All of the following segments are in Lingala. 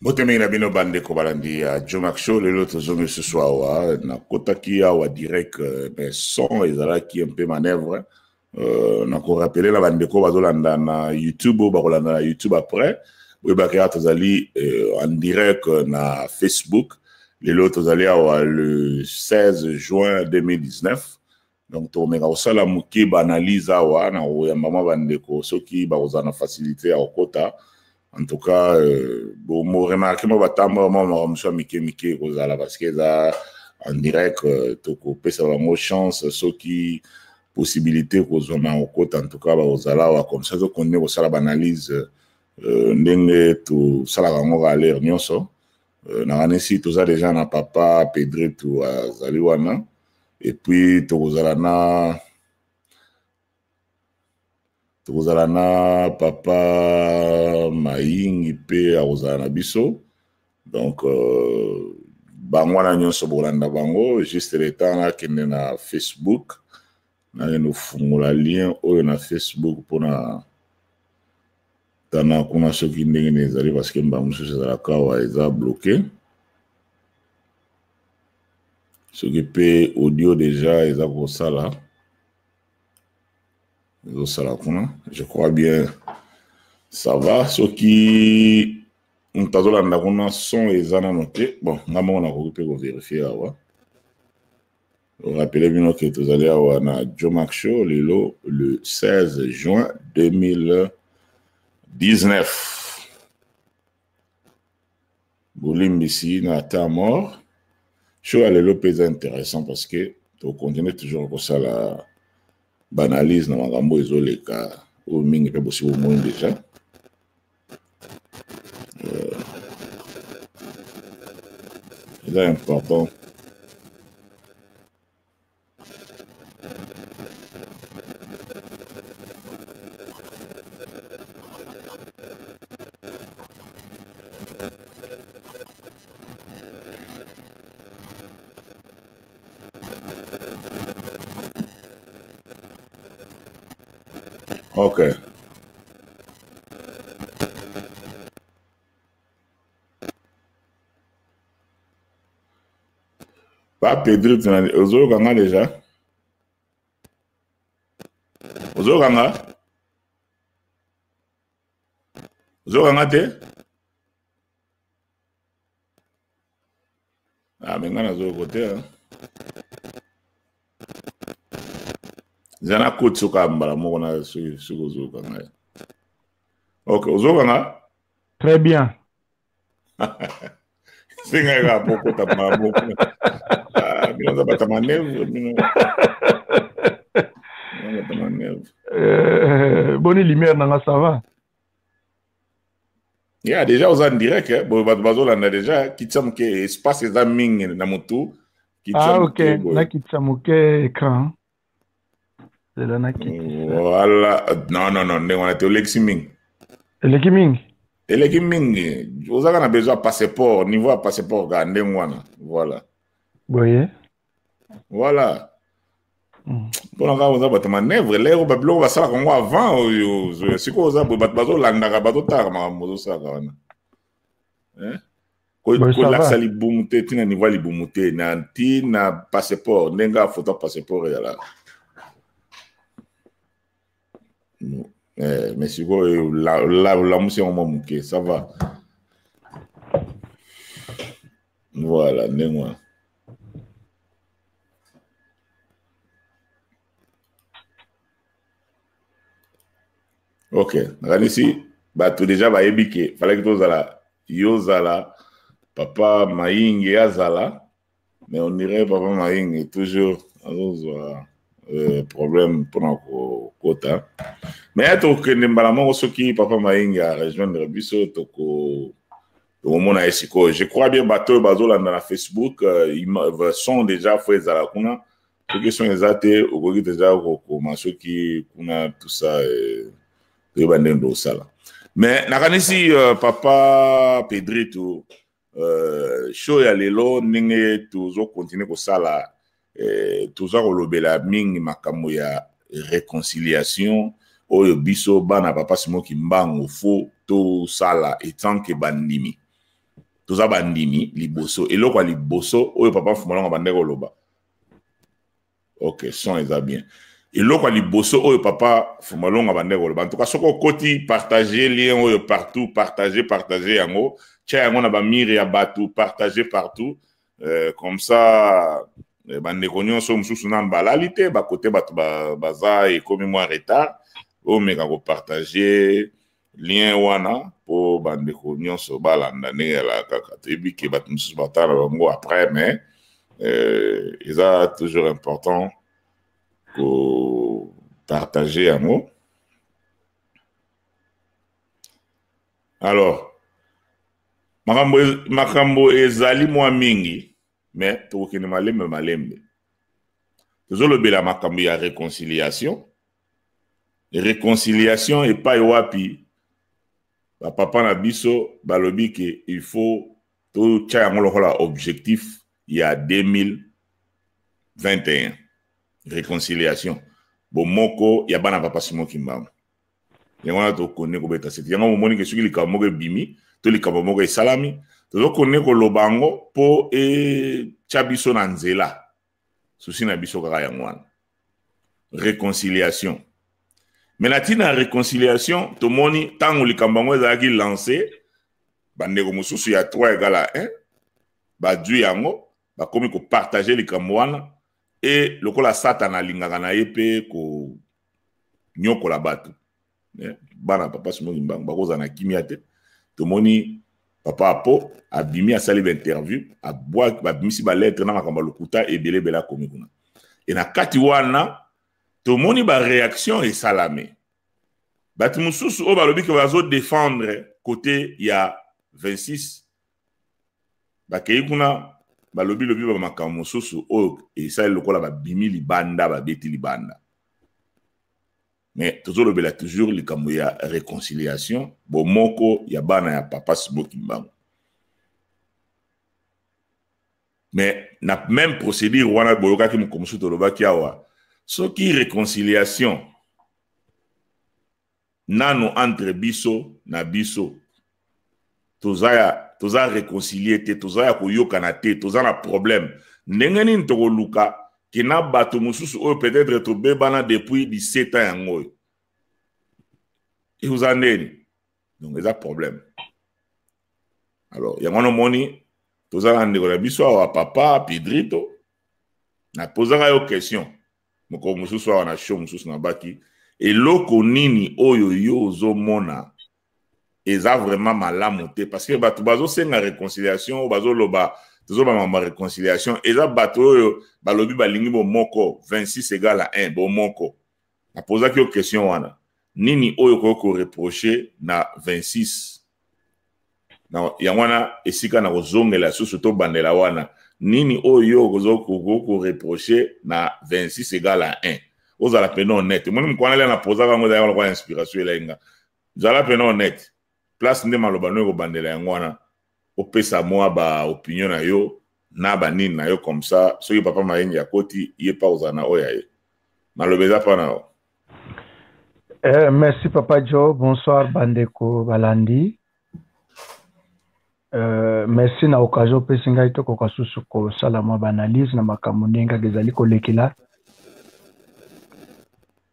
Mbote mingi na bino bandeko balandi ya Joe Max Show. Lelo tozongi lisusu awa, nakotaki awa direct mais son ezalaki un peu manœuvre. Nakorapele na bandeko bazolanda na YouTube oyo bakolanda na YouTube après, boyebaki awa tozali en direct na Facebook. Lelo tozali awa le 16 juin 2019. Donc tokomeka kosala moke baanalyse awa na koyamba mwa bandeko soki bakozala na facilité ya kokota. En tout cas, boremarke mwa batambo mwa makambo mosusu ya mike mike ekozala parce que eza en direct. Tokopesa bango chance soki possibilité kozwama kokota. En tout cas bakozala awa, comme ça tokontinue kosala baanalyse ndenge tosalaka yango kaka lere nyonso. Nakanisi toza deja na papa Pedrito azali wana, et puis tokozala na papa Mayingi mpe akozala na biso. Donc bango wana nyonso bokolanda bango. Juste le temps nakende na Facebook, nakende kofungola lien oyo na Facebook mpona tana kuna soki ndenge nini ezali, parce que mbala mosusu ezalaka awa eza bloqué. Soki mpe audio déjà eza kosala, ezosala kuna, je crois bien ça va. Soki moto azolanda kuna, son eza nano te. Bon, nga moko nakoki mpe kovérifier awa. Rappeler bino ke tozali awa na Joe Max Show lelo le 16 juin 2019. Bolimbisi na temps mort. Show ya lelo mpe eza intéressant parce que tokontinue toujours kosala baanalyse na makambo ezoleka oyo mingi mpe bosi bomoni déjà. Eza important. Ok. Pa Pedrito, ozoyoka nga déjà? Ozoyoka nga? Ozoyoka nga te? Ah, mais nga nazoyoka te. Eza na koti soka mbala moko na soki ozoyoka ngai. Ok, ozoyoka nga? Très bien. Sengai kaka po okota mbala moko. Bino oza bato ya manœuvre, bino. Bato ya manœuvre. Boni lumière nanga, ça va? Yeah, déjà oza en direct, eh? Bo bato bazolanda déjà, kitisa moke, espace eza mingi na motu. Ah, ok, nakitisa moke écran. Zela nakitisa. Voilà, non non non, ndenge wana te, olekisi mingi. Eleki mingi? Eleki mingi, ozaka na besoin ya passeport, niveau ya passeport kaka ndenge wana, voilà. Boye. Voilà. Mpona kaka oza bato manœuvre lero babiloko basalaka yango avant oyo sikoyo oza boye, bato bazolandaka, bazotalaka makambo ozosalaka wana. Kolakisa libumu te, ntina niveau ya libumu te, na ntina passeport, ndenge ya photo ya passeport ezalaka. Mais sikoyo olamusi yango mwa moke, ça va. Voilà, ndenge wana. Ok, nakanisi bato deja bayebi ke falaki tozala, yo ozala, papa Mayingi azala, mais on dirait papa Mayingi toujours azozwa problème mpona kokota. Mais tokende mbala moko soki papa Mayingi a rejoindre biso, toko tokomona ye sikoyo. Je crois bien bato oyo bazolanda na Facebook, son déjà fo ezala kuna. Soki son eza te, okoki deja kokoma soki kuna, tout ça, toyeba ndenge tosala. Mais nakanisi papa Pedrito, show ya lelo, ndenge tozokontinue kosala, toza kolobela mingi makambo ya réconciliation oyo biso bana papa Simon Kimbangu fo tosala etant que bandimi. Toza bandimi liboso, eloko ya liboso oyo papa Mfumalongo abandaki koloba. Ok, son eza bien. Eloko ya liboso oyo papa Fumalongo abandaki koloba, en tout cas soki okoti, partager lien oyo partout, partager, partager yango, tia yango na bamire ya bato, partager partout, comme ça bandeko nyonso mosusu nanu balali te, bakote bato baza ekomi mwa retard, omeka kopartage lien wana mpo bandeko nyonso balanda ndenge ezalaka kaka. Toyebi ke bato mosusu batala bango après, mais eza toujours important kopartage yango. Alors makambo ezali mwa mingi, mais tokokende malembe malembe. Tozolobela makambo ya réconciliation. Réconciliation epai wapi bapapa na biso balobi ke il faut totya yango lokola objectif ya 2021, réconciliation, bomoko ya bana papa Simon Kimbangu. Yango wana tokone kobeta sete. Yango momoni ke soki likambo moko ebimi to likambo moko esalami, tozokone koloba yango mpo etya biso na nzela. Susi na biso kaka yango wana, réconciliation. Mais na ntina ya réconciliation, tomoni ntango likambo yango ezalaki lancé, bandeko mosusu ya 3 égale à 1 badwi yango, bakomi kopartage likambo wana. E lokola Satana alingaka na ye mpe konyokola bato, bana papa Simon Kimbangu bakozala na kimia te. Tomoni papa Apo abimi, asali bainterview, abwaki, babimisi balettre na makambo ya lokuta ebele ebele akomi kuna. E na kati wana tomoni baréaction esalami. Bato mosusu oyo balobi ke bazodefendre côté ya 26 bakei kuna, balobi lobi ba makambo mosusu oyo esali lokola babimi libanda, babeti libanda. Mais tozolobela toujours likambo ya réconciliation, bomoko ya bana ya papa Simon Kimbangu. Mais na même procédure wana boyokaki moko mosusu tolobaki awa, soki réconciliation nano entre biso na biso toza réconcilier te, toza ya koyokana te, toza na problème, ndenge nini tokoluka ke na bato mosusu oyo peut-être tobebana depuis 17 ans yango oyo eza ndeni? Donc eza problème. Alors yango wana omoni toza na ndeko na biso awa, papa Pedrito. Napozaka yo question mokolo mosusu awa na show mosusu, nabaki eloko nini oyo yo ozomona eza vraiment malamu te? Parce que bato bazosenga réconciliation, oyo bazoloba tozoloba makambo ya réconciliation, eza bato oyo balobi balingi bomoko, 26 égale à 1, bomoko. Napozaki yo question wana, nini oyo okoki koreproche na 26? Na yango wana esika na kozongela susu, tobandela wana, nini oyo okoki koreproche na 26 égale à 1? Ozala pene honnête. Omoni mokwana lia napozaka yango, ezalaka lokola inspiration elai nga. Zala pene honnête, place nde maloba no ekobandela yango wana, opesa mwa ba opinion na yo na banini na yo. Comme ça soki papa Mayengi akoti, ye pa ozala na oyo ya ye maloba eza mpa na yo. Merci papa Joe, bonsoir bandeko balandi. Merci na occasion opesi ngai tokoka susu kosala mwa baanalyse na makambo ndenge kaka ezali kolekela.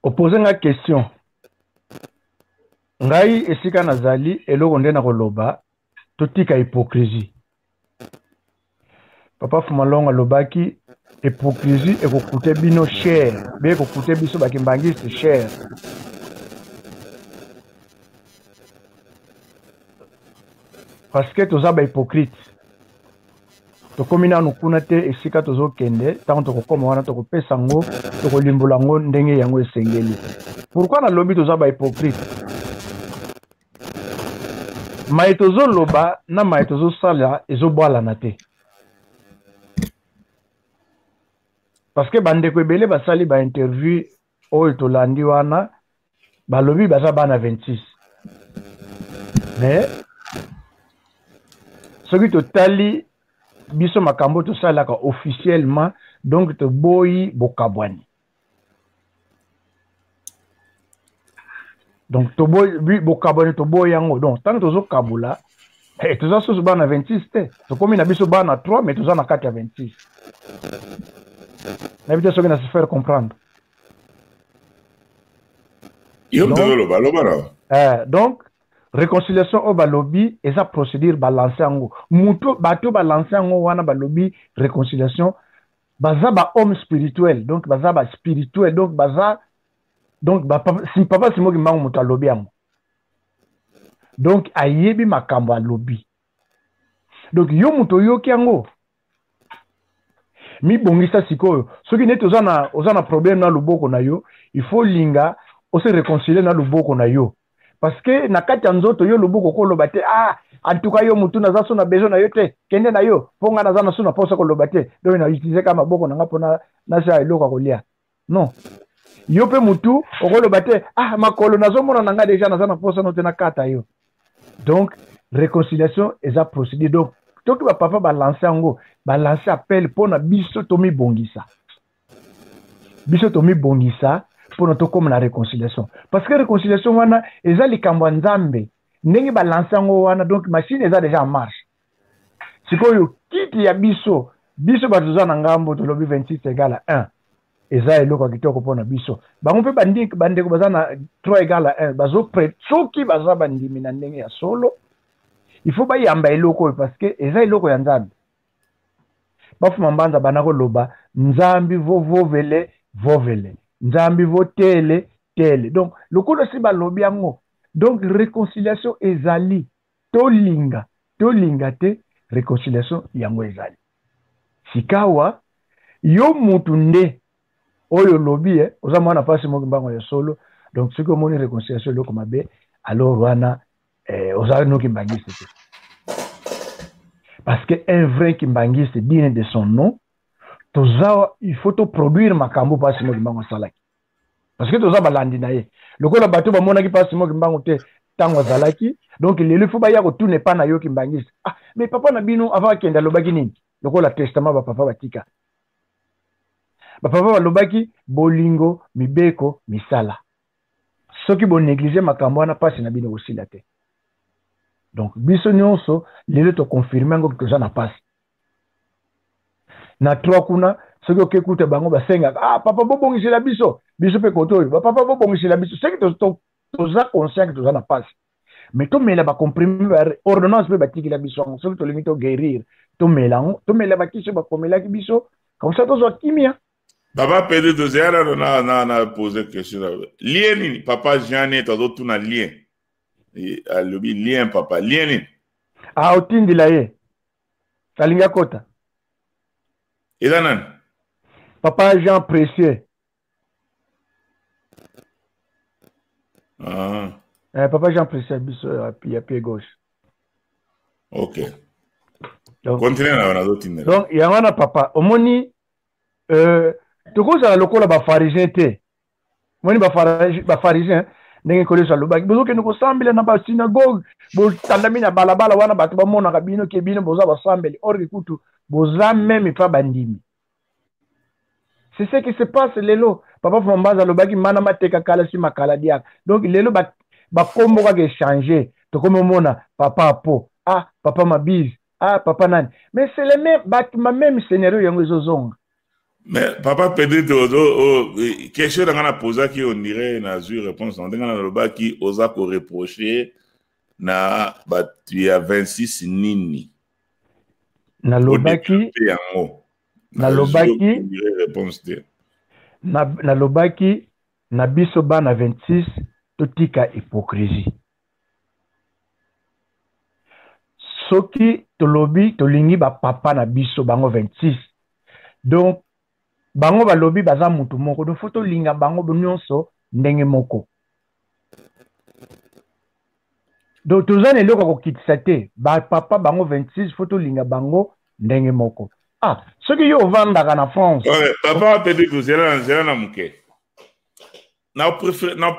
Opose nga question, ngai esika nazali, eloko nde nakoloba, totika hypocrisie. Papa Fumalongo alobaki hypocrisie ekokute bino cher, be ekokute biso bakimbangiste cher. Parce que toza ba hypocrite, tokomi nanu kuna te esika tozokende. Ntango tokokoma wana, tokopesa yango, tokolimbola yango ndenge yango esengeli. Pourquoi nalobi toza ba hypocrite? Maye tozoloba na maye tozosala ezobwalana te, parce que bandeko ebele basali ba interview oyo tolandi wana, balobi baza bana 26, mais soki totali biso makambo tosalaka officiellement, donc toboyi bokabwani. Donc toboyi bokabwani, toboyi yango. Donc ntango tozokabula, Hey, toza susu bana 26 te, tokomi na biso bana 3, mais toza na kati ya 26. Nayebi te soki na se faire comprendre. Yo moto ozoloba, loba na. Donc réconciliation oyo balobi eza procédure, balance yango moto, bato balance yango wana, balobi réconciliation, baza ba homme spirituel, donc baza ba spirituel, donc baza, donc ba, si papa Simon Kimbangu moto alobi yango, donc ayebi makambo alobi. Donc yo moto oyoki yango, mibongisa sikoyo. Soki neti oza na problème na loboko na yo, il faut linga ose réconcilier na loboko na yo, parce que na kati ya nzoto yo loboko koloba te: "Ah, en tout cas yo mutu, naza so na besoin na yo te, kende na yo, mpo nga naza na so na mposa koloba te, donc na utiliser kaka maboko na nga mpo nasala eloko ya kolia." Non, yo mpe mutu okoloba te: "Ah, makolo, nazomona na nga déjà naza na mposa no te, nakata yo." Donc réconciliation eza procédure. Donc soki bapapa balance yango, balance appel mpona biso tomibongisa, biso tomibongisa mpona tokóma na réconciliation, parce que réconciliation wana eza likambo ya Nzambe. Ndenge balance yango wana, donc machine eza déjà en marche. Sikoyo kiti ya biso, biso bato toza na ngambo, tolobi 26 égale à 1, eza eloko ya kitoko mpona biso. Bango mpe bandeko baza na 3 égale à 1, bazopre soki baza bandimi na ndenge ya solo, il faut bayamba eloko oyo, parce que eza eloko ya Nzambe. Bafuma mbanza bana koloba: "Nzambi vovovele vovele, Nzambi votele tele." Donc lokola si balobi yango, donc réconciliation ezali. Tolinga tolinga te, réconciliation yango ezali. Sikawa yo mutu nde oyo olobi oza mwana mpasi moki mbango ya solo, donc soki omoni réconciliation eloko mabe, alors wana oza no kimbangiste te, parce que un vrai kimbangiste digne de son nom, toza, il faut toproduire makambo mpasi moki mbango asalaki, parce que toza balandi na ye. Lokola bato bamonaki mpasi moki mbango te ntango azalaki, donc lelo il faut baya kotuna epa na yo kimbangiste: "Ah, mais papa na bino avant akende alobaki nini?" Lokola testament bapapa batika, bapapa balobaki bolingo, mibeko, misala. Soki bonéglige makambo wana, mpasi na bino kosila te. Donc biso nyonso lelo toconfirme yango, toza na mpasi na trois kuna. Soki oke kuta bango, basengaka: "Ah, papa, bobongisela biso." Biso mpe kote oyo, bapapa bobongisela biso. Soki toza conscient ke toza na mpasi, mais tomela bacomprimé, baordonnance mpe batikela biso yango. Soki tolingi toguérir, tomela yango, tomela bakisi oyo bakomelaki biso, comme ça tozwa kimia. Papa Pedro, tozala nano na pose question. Lien nini? Papa Jean neti azotuna lien, alobi lien, papa, lien nini? Ah, otindila ye, alingi akota. Eza nani? Papa Jean Précieux. Ah. Papa Jean Précieux biso ya pied gauche. Ok, donc continue na nazotindela. Donc yango wana, papa, omoni, tokozala lokola bapharisien te. Omoni bapharisien, ndenge Nkolo Yesu alobaki: "Bozokende kosambela na basynagogue, botandami na balabala wana, bato bamonaka bino ke bino boza basambeli, or kutu boza même pa bandimi." C'est ce qui se passe lelo. Papa Fombaza alobaki: "Mana mateka kala si makala diaka." Donc lelo bakombo kaka échange, tokomi omona papa apo, ah, papa Mabise, ah, papa nani, mais c'est le même bato, ma même scénario yango ezozonga. Mais papa Pedrito, ozo question na nga napozaki, on dirait nazwi réponse na ndenge nalobaki. Oza koreproche na bato ya 26 nini? Nalobaki yango. Nalobaki réponse te. Nalobaki na biso bana 26, totika hypocrisie. Soki tolobi tolingi bapapa na biso bango 26, donc bango balobi baza mutu moko, donc faut tolinga bango nyonso ndenge moko. Donc toza na eloko ya kokitisa te. Bapapa bango 26, faut tolinga bango ndenge moko. Ah, soki yo ovandaka na France. Okay, papa Pedro, zela zela na moke, na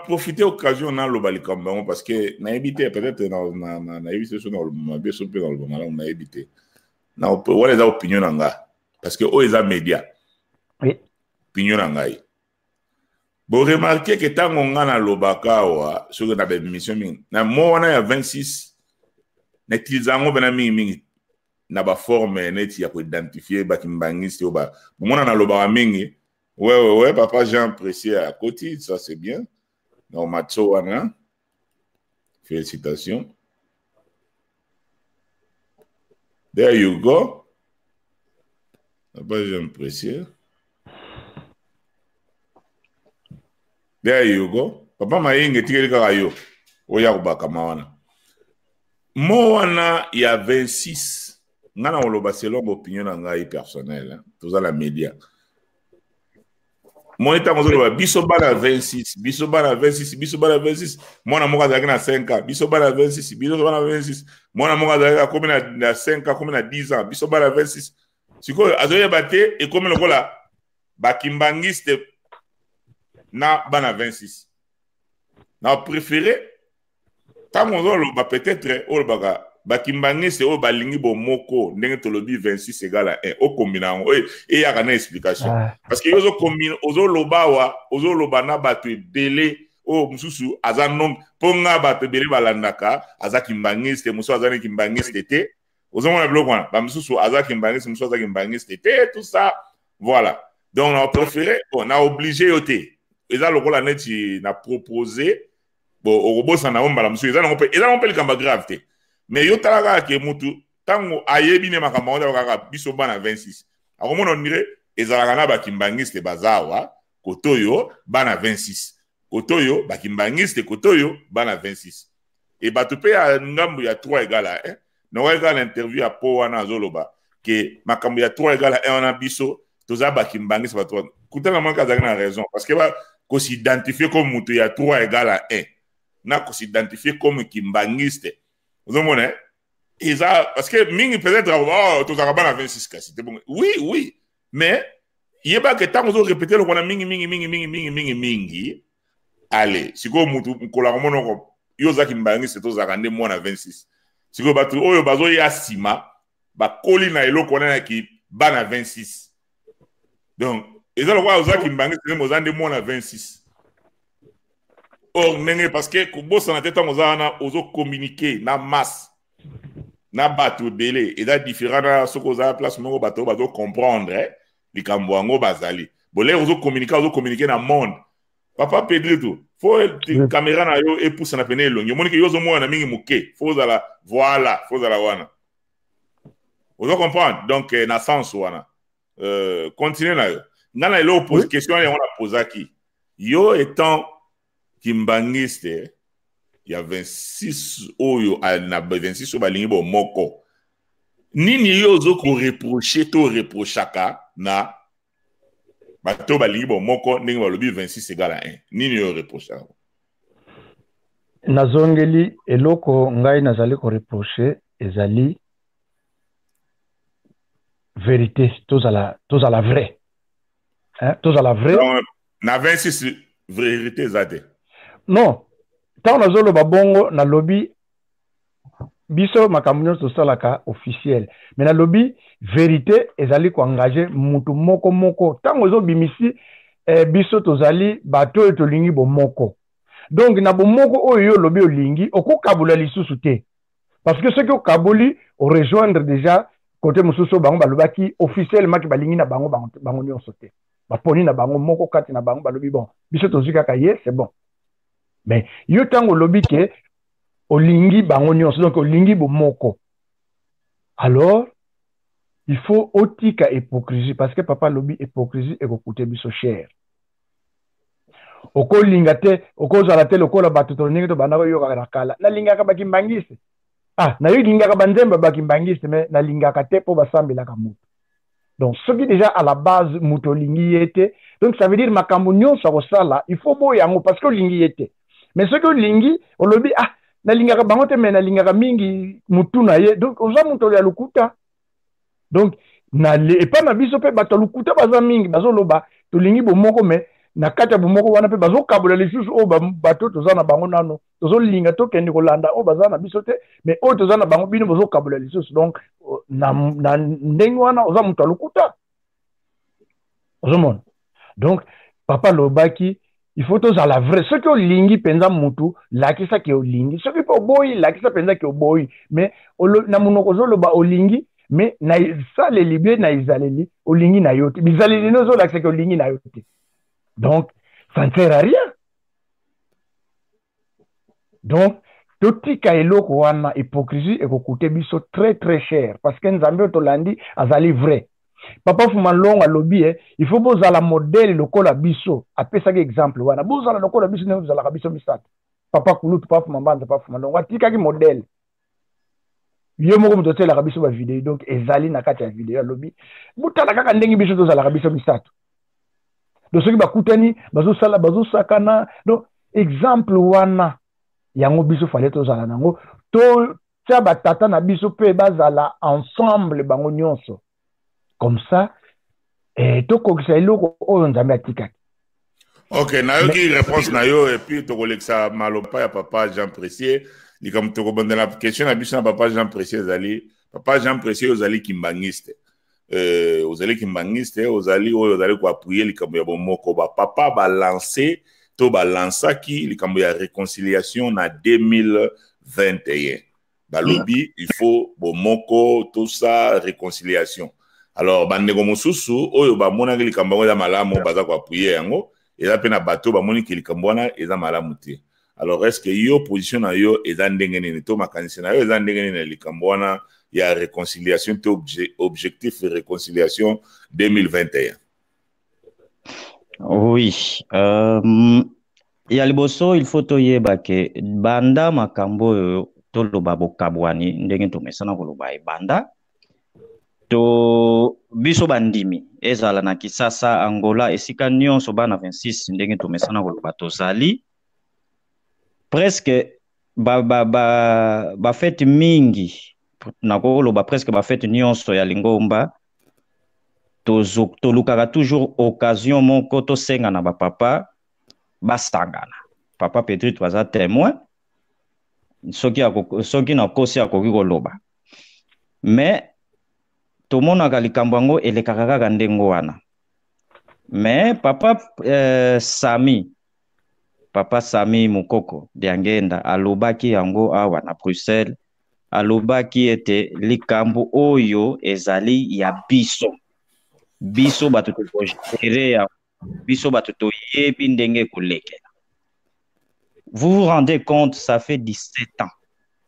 profite occasion naloba likambo yango, parce que nayebi te, peut-être nayebi te so naloba mabe, so mpe naloba malamu, nayebi te. Wana eza opinion na nga, parce que oyo eza média. Oui. Opinion na ngai, boremarke ke ntango nga nalobaka awa, soki na baémission mingi na mo wana ya 26. Na utiliser yango mpena mingimingi na baforme neti ya koidentifie bakimbangisi oyo bomona nalobaka mingi. Ouais, papa Jean Précieux à côté, ça c'est bien. Donc, Matso wana, félicitations. There you go. Papa Jean Précieux. There you go. Papa Mayenge etikeli kaka yo. Oya kobakama wana. Mo wana ya 26. Nga na koloba selon opinion na ngai personnelle. Toza na media. Moni ntango ozoloba biso bana 26, biso bana 26, biso bana 26, mwana moko azalaki na 5 ans, biso bana 26, biso bana 26, mwana moko azalaki akomi na 5 ans, akomi na 10 ans, biso bana 26. Sikoyo azoyeba te, ekomi lokola bakimbangiste na bana 26. Na préféré ntango ozoloba peut-être olobaka bakimbangiste oyo balingi bomoko ndenge tolobi 26 égale à 1, okombina yango oyo eyaka na explication, parce que yo ozoloba awa, ozoloba na bato ebele oyo mosusu aza non mpo nga bato ebele balandaka aza kimbangiste, mosusu aza ne kimbangiste te. Ozomona biloko wana, bamosusu aza kimbangiste, mosusu aza kimbangiste te, tout ça, voilà. Donc na préféré, bon, na obligé yo te, eza lokola neti na proposé. Bon, okobosana yango mbala mosusu, eza nango mpe, eza nango mpe likambo grave te. Mais yo tala kaka ke mutu ntango ayebi ne makambo yango, kaka biso bana 26, akomona ondire ezalaka na bakimbangiste baza awa kote oyo bana 26, kote oyo bakimbangiste, kote oyo bana 26. E bato mpe ya ngambu ya 3 égale à 1, naokaki kaka na interview ya po wana azoloba ke makambo ya 3 égale à 1 wana, biso toza bakimbangiste. Bato kutanga moko azalaki na raison, parce que kos'identifier comme moto ya 3 égale à 1 na kos'identifier comme kimbangiste, ozomona eza parce que mingi peut-être, oh, tozalaka bana 26 kasi te bongo. Oui, mais yebaka ntango ozorépéter eloko wana mingi mingi mingi mingi mingi mingi mingi, ale sikoyo mutu mokolo akomonoko yo oza kimbangiste, tozalaka nde mwana 26. Sikoyo bato oyo bazoya nsima bakoli na eloko wana yaki bana 26. Donc eza lokola oza kimbangiste nde oza nde mwana 26. Or ndenge, parce que kobosana te, ntango oza wana ozocommuniquer na masse, na bato ebele, eza différent na soki oza place moko, bato oyo bazocomprendre likambo yango bazali bolere. Ozocommuniquer, ozocommuniquer na monde. Papa Pedrito, faut caméra na yo epusana pene elongi, omoni ke yo ozomona na mingi moke, faut ozala, voilà, faut ozala wana, ozo comprendre. Donc na sens wana, continue na yo. Nga na eloko pose question wana, yango napozaki yo étant kimbangiste ya 26 oyo, na 26 oyo balingi bomoko, nini yo ozo koreprocher to reprochaka na bato oyo balingi bomoko ndenge balobi 26 égale à 1? Nini yo reprochaka? Nazongeli eloko ngai nazali koreprocher, ezali vérité. Tozala vrai, hein? Tozala vrai. Donc, na 26 vérité eza te? Non, ntango nazoloba bongo, nalobi biso makambo nyonso tosalaka officiel, mais nalobi vérité ezali koengager mutu moko moko. Ntango ozobimisi biso tozali bato oyo tolingi bomoko, donc na bomoko oyo yo olobi olingi, okokabola lisusu te, parce que soki okaboli, orejoindre déjà côté mosusu oyo bango balobaki officiellement ke balingi na bango bango nyonso te, baponi na bango moko kati na bango, balobi bon, biso tozwi kaka ye, c'est bon. Mais yo ntango olobi ke olingi bango nyonso, donc olingi bomoko, alors il faut otika hypocrisie, parce que papa alobi hypocrisie ekokute biso cher. Okolinga te, okozala te lokola bato to ndenge tobanda koyokaka na kala: nalingaka bakimbangiste, ah, nayolingaka banzembe bakimbangiste, mais nalingaka te mpo basambelaka moto. Donc soki déjà à la base moto olingi ye te, donc ça veut dire makambo nyonso akosala, il faut boya yango, parce que olingi ye te. Mais soki olingi, olobi ah, nalingaka bango te, mais nalingaka mingi mutu na ye, donc oza moto ya lokuta. Donc na epai na biso mpe bato ya lokuta baza mingi, bazoloba tolingi bomoko, mais na kati ya bomoko wana mpe bazokabola lisusu oyo bato toza na bango nano, tozolinga tokende kolanda oyo baza na biso te, mais oyo toza na bango, bino bozokabola lisusu. Donc na ndenge wana oza moto ya lokuta, ozomona. Donc papa alobaki Il faut tozala vrai. Soki olingi mpenza mutu, lakisa ke olingi. Soki mpe oboyi, lakisa mpenza ke oboyi. Mais na monoko ozoloba olingi, mais na esaleli bie na ezaleli olingi na yo te. Bizaleli no ozolakisa ke olingi na yo te. Donc ça ne sert à rien. Donc totika eloko wana, hypocrisie ekokute biso très très cher, parce que Nzambe oyo tolandi azali vrai. Papa Fuma Longo alobi il faut bozala modèle lokola biso. Apesaki exemple wana, bozala lokola biso ndenge tozalaka biso misato. Papa Kulutu, Papa Fuma Mbanza, Papa Fuma Longo atikaki modèle. Ye moko moto atielaka biso ba video, donc ezali na kati ya video alobi botala kaka ndenge biso tozalaka biso misato. Donc soki bakutani bazosala, bazosakana, donc exemple wana yango biso fallait tozala nango. Totia batata na biso mpe bazala ensemble bango nyonso, comme ça tokokisa eloko oyo Nzambe atikaki. Ok, nayoki réponse na yo, et puis tokolekisa maloba ya papa Jean Précieux. Likambo tokobandela question na biso na papa Jean Précieux ezali: papa Jean Précieux, ozali kimbangiste, ozali kimbangiste, ozali oyo ozali koappuyer likambo ya bomoko. Bapapa balance to balansaki likambo ya réconciliation na 2021. Balobi il faut bomoko, tout ça, réconciliation. Alors bandeko mosusu oyo bamonaki likambo yango eza malamu, baza koappuyer yango. Eza mpe na bato bamoniki likambo wana eza malamu te. Alors est ce que yo, position na yo eza ndenge nini, to makanisi na yo eza ndenge nini na likambo wana ya réconciliation to objectif réconciliation 2021? Oui, ya liboso, il faut toyeba ke banda makambo oyo toloba bokabwani, ndenge tomesana koloba, ebanda to biso bandimi, ezala na Kisasa, Angola, esika nyonso, bana 26, ndenge tomesana koloba, tozali presque bafêtes ba, ba mingi, nakoloba presque bafêtes nyonso ya lingomba, tolukaka toujours occasion moko tosenga na bapapa basangana. Papa Pedrito aza témoin, soki nakosi akoki koloba. Mais tomonaka likambo yango elekaka kaka ndenge wana. Mais papa Sami, papa Sami Mokoko Diangenda alobaki yango awa na Bruxelles, alobaki ete likambo oyo ezali ya biso, biso bato tokogérer yango, biso bato toyebi ndenge ekolekela. Vous vous rendez compte, ça fait 17 ans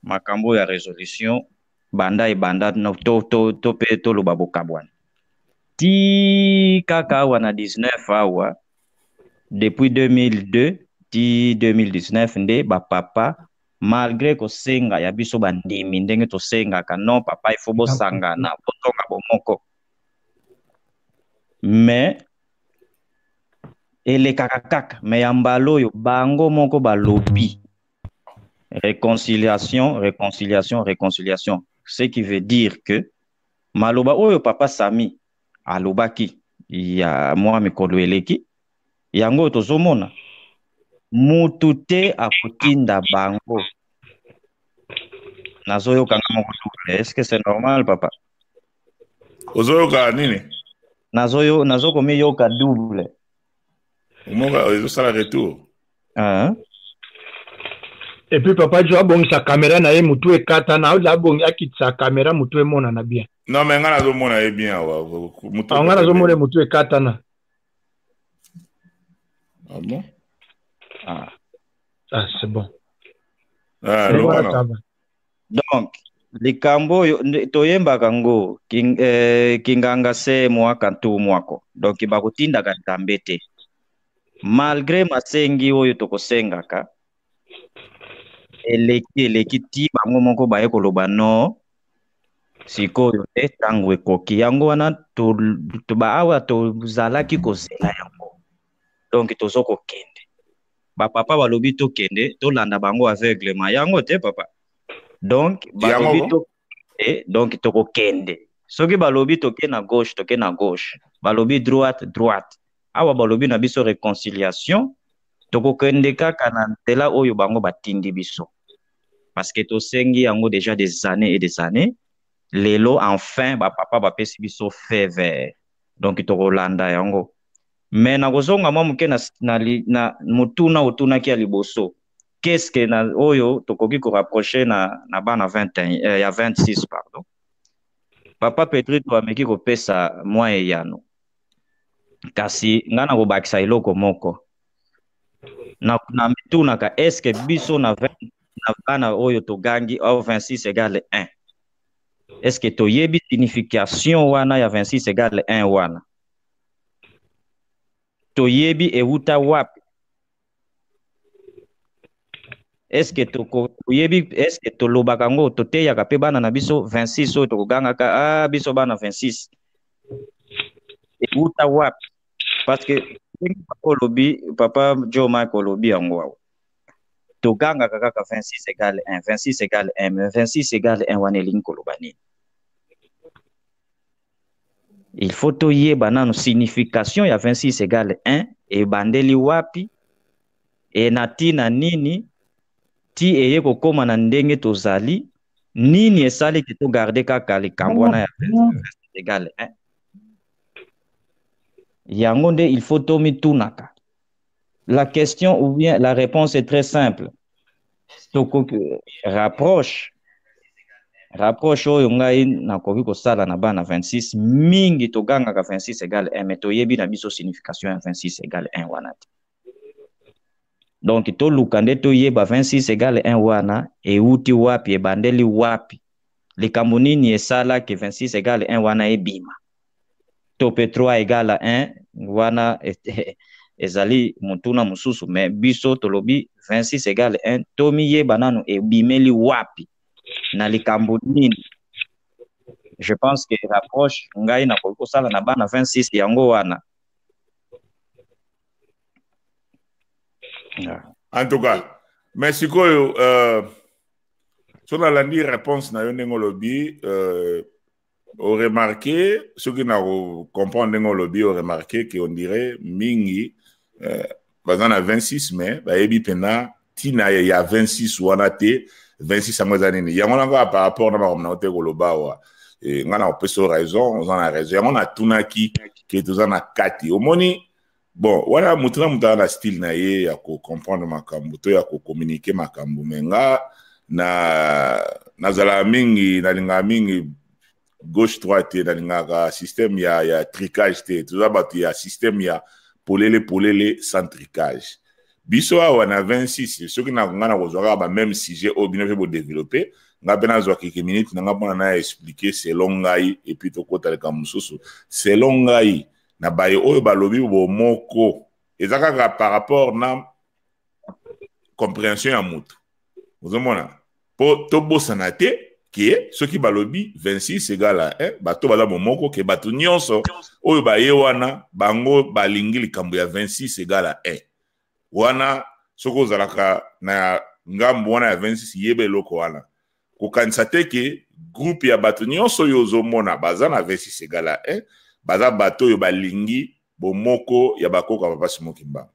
makambo ya résolution banda ebanda no, to mpe toloba bokabwana ti kaka awa na 19 awa. Depuis 2002 ti 2019 nde bapapa, malgré kosenga ya biso bandimi ndenge tosengaka, non papa, il faut bosangana, botonga bomoko, mais elekaka kaka. Mais ya mbala oyo, bango moko balobi réconciliation, réconciliation, réconciliation, ce qui veut dire que maloba oyo papa Sami alobaki ya mwa mikolo eleki, yango oyo tozomona. Mutu te akotinda bango. Nazoyoka nga moko double, est ce que c'est normal, papa? Ozoyoka nini? Nazokomiyoka double. Omoka ezosala retour. Ah. Et puis papa Jo abongisa caméra na ye, mutu ekatana. Abongi akitisa caméra, mutu emonana bien. Non, mais nga nazomona ye bien awa. Mutu nga nazomona mutu ekatana. Ah bon? Ah. Ah, c'est bon. Ah, loba na. Donc likambo oyo toyembaka ngo kinganga se mwaka ntu mwako, donc bakotindaka Nzambe te. Malgré masengi oyo tokosengaka, eleki eleki ti bango moko baye koloba no, sikoyo nde ntango ekoki. Yango wana to, ba awa tozalaki kozela yango. Donc tozo kokende, bapapa balobi tokende, tolanda bango aveuglement yango te, papa. Donc balobi tokende, donc tokokende. Soki balobi toke na gauche, toke na gauche. Balobi droite, droite. Awa balobi na biso réconciliation, tokokende kaka na nzela oyo bango batindi biso, parce que tosengi yango déjà des années et des années. Lelo enfin bapapa bapesi biso feu vert, donc tokolanda yango. Mais nakozonga mwa moke na motuna otunaki ya liboso, qu'est-ce que na oyo tokoki korapproche na bana 21, ya 26, pardon. Papa Pedrito ameki kopesa mwa eyano, kasi ngai nakobakisa eloko moko. Na mitunaka, est-ce que biso na 20, na bana oyo togangi or 26 égale 1, est-ce que toyebi signification wana ya 26 égale 1 wana? Toyebi euta wapi? Est-ce que toyebi, est-ce que tolobaka yango, toteyaka mpe bana na biso 26 oyo tokogangaka, ah, biso bana 26 euta wapi? Parce que ndenge papa olobi, papa Joe Mike olobi yango awa, togangaka kaka 26 égale 1, 26 égale 1, mais 26 égale 1 wana elingi koloba nini? Il faut toyeba nano signification ya 26 égale 1 ebandeli wapi, e na ntina nini ti eye kokóma na ndenge tozali, nini esali ke togarde kaka likambo wana ya 26 égale 1. Yango nde il faut tomitunaka. La question ou bien la réponse est très simple. Tokoki rapproche oyo ngai nakoki kosala na bana 26 mingi, togangaka 26 égale 1, mais toyebi na biso signification ya 26 égale 1 wana te. Donc toluka nde toyeba 26 égale 1 wana euti wapi, ebandeli wapi, likambo nini esalaki 26 égale 1 wana ebima, to pe 3 égale 1 wana ezali motuna mosusu. Mais biso tolobi 26 égale 1, tomiyeba nanu ebimeli wapi, na likambo nini. Je pense que rapproche ngai nakoki kosala na bana 26 yango wana. En tout cas, mais sikoyo, so nalandi réponse na yo ndenge olobi, oremarke, soki na comprendre ndenge olobi, oremarke ke on dirait mingi baza na 26, mais bayebi mpena ntina ya 26 wana te. 26 yango eza nini? Yango na kaka par rapport na makambo na yo te koloba awa, ngai na kopesa yo raison, oza na raison. Yango natunaki ke toza na kati, omoni, bon, wana motu na moto aza na style na ye ya kocomprendre makambo to ya kocommuniquer makambo. Me nga na nazalaka mingi, nalingaka mingi gauche droite te, nalingaka système ya tricage te. Toza bato ya système ya polele polele, sans tricage. Biso awa na 26, soki na nga nakozwa kaka bameme sujet oyo bino mpe bodéveloppe, nga mpe nazwa quelques minutes na nga mpona na expliquer selon ngai, et puis tokota likambo mosusu. Selon ngai, na baye oyo balobi bomoko, eza kaka par rapport na compréhension ya motu. Ozomona, mpo tobosana te ke soki balobi 26 égale à 1, bato baza bomoko, ke bato nyonso oyo baye wana, bango balingi likambo ya 26 égale à 1 wana. Soki ozalaka na ngambo wana ya 26, yeba eloko wana. Kokanisa te ke groupe ya bato nyonso oyo ozomona baza na 26 égale à 1 baza bato oyo balingi bomoko ya bakoko ya papa Simon Kimbangu.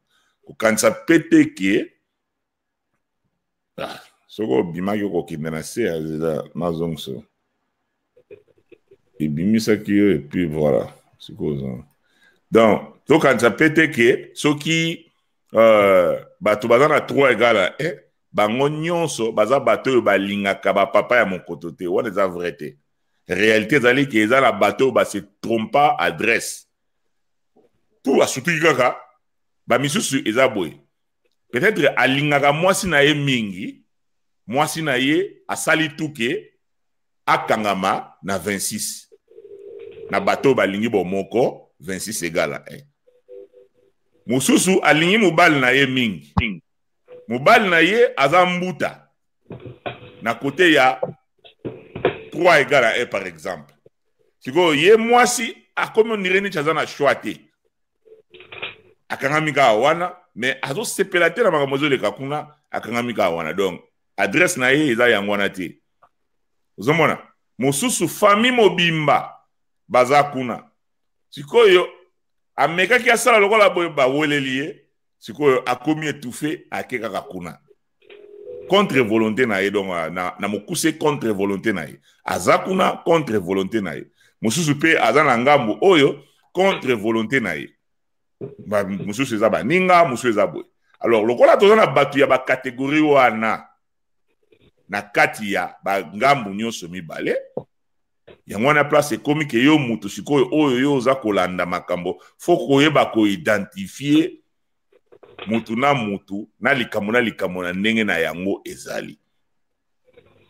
Kokanisa mpe te ke, ah, soki obimaki, okokende na se, eza nazongisa, ebimisaki yo, et puis voilà. Sikoyo donc tokanisa mpe te ke soki bato baza na 3 égale à 1, bango nyonso baza bato oyo balingaka bapapa ya mokoto te. Wana eza vrai te. Réalité ezali ke eza na bato oyo base trompa adresse, tout asutuki kaka. Bamisusu eza boye, peut-être alingaka mwasi na ye mingi, mwasi na ye asali tuke akangama na 26, na bato oyo balingi bomoko 26 égale à 1. Mosusu alingi mobali na ye mingi, mobali na ye aza mbuta na kote ya 3 égale à 1 par exemple. Sikoyo ye mwasi akomi on dirait neti aza na choix te, akangami kaka wana, mais azosepela te na makambo ezoleka kuna, akangami kaka wana. Donc adresse na ye eza yango wana te. Ozomona, mosusu famille mobimba baza kuna. Sikoyo amekaki asala lokola boye, baweleli ye, sikoyo akomi étouffé, ake kaka kuna contre volonté na ye. Donc na mokuse, contre volonté na ye, aza kuna contre volonté na ye. Mosusu mpe aza na ngambo oyo contre volonté na ye. Mosusu eza baninga, mosusu eza boye. Alors lokola toza na bato ya bacatégorie wana na kati ya bangambu nyonso mibale, yango wana place ekomi ke yo mutu sikoyo oyo yo oza kolanda makambo, fo koyeba koidentifie mutu na mutu na likambo na likambo na ndenge na yango ezali.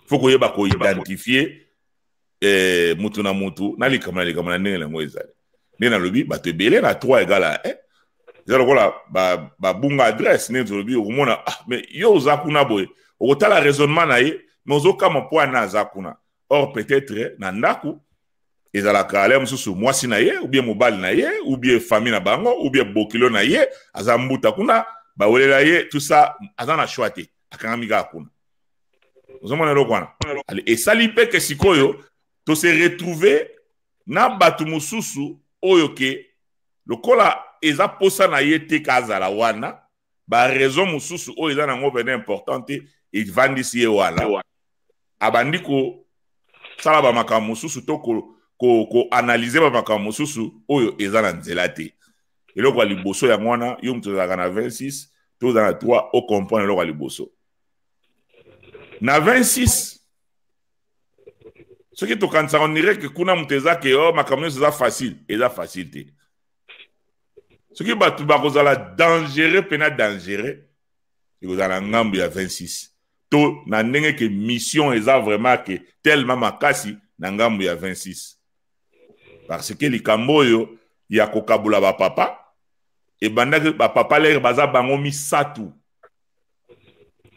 Fo koyeba koidentifie mutu na mutu na likambo na likambo na ndenge na yango ezali. Nde nalobi bato ebele na 3 égale à 1 eza lokola babunga adresse. Ndenge tolobi, okomona, ah, mais yo oza kuna boye, okotala raisonnement na ye, mais ozokama mpo ana aza kuna. Or peut-être na ndako ezalaka ale mosusu mwasi na ye, ou bien mobali na ye, ou bien famille na bango, ou bien bokilo na ye aza mbuta kuna, bawelela ye, tout ça, aza na choix te, akangami kaka kuna. Ozomona eloko wana esali mpe ke sikoyo tose retrouver na bato mosusu oyo ke lokola eza posa na ye te ka azala wana, baraison mosusu oyo eza nango pene important te evandisi ye wana, abandi kosala bamakambo mosusu to koanalyse ko bamakambo mosusu oyo eza na nzela te. Eloko ya liboso yango wana, yo moto ozalaka na 26 to oza na 3, ocomprendre eloko ya liboso na 26. Soki tokanisaka, on dirait ke kuna moto eza ke oh, makambo nyonso eza facile. Eza facile te. Soki bato bakozala dangereux mpena dangereux, ekozala na ngambu ya 26 to na ndenge ke mission eza vraiment ke tellement makasi na ngambu ya 26, parce que likambo oyo ya kokabula bapapa ebandaki bapapa lere baza bango misato.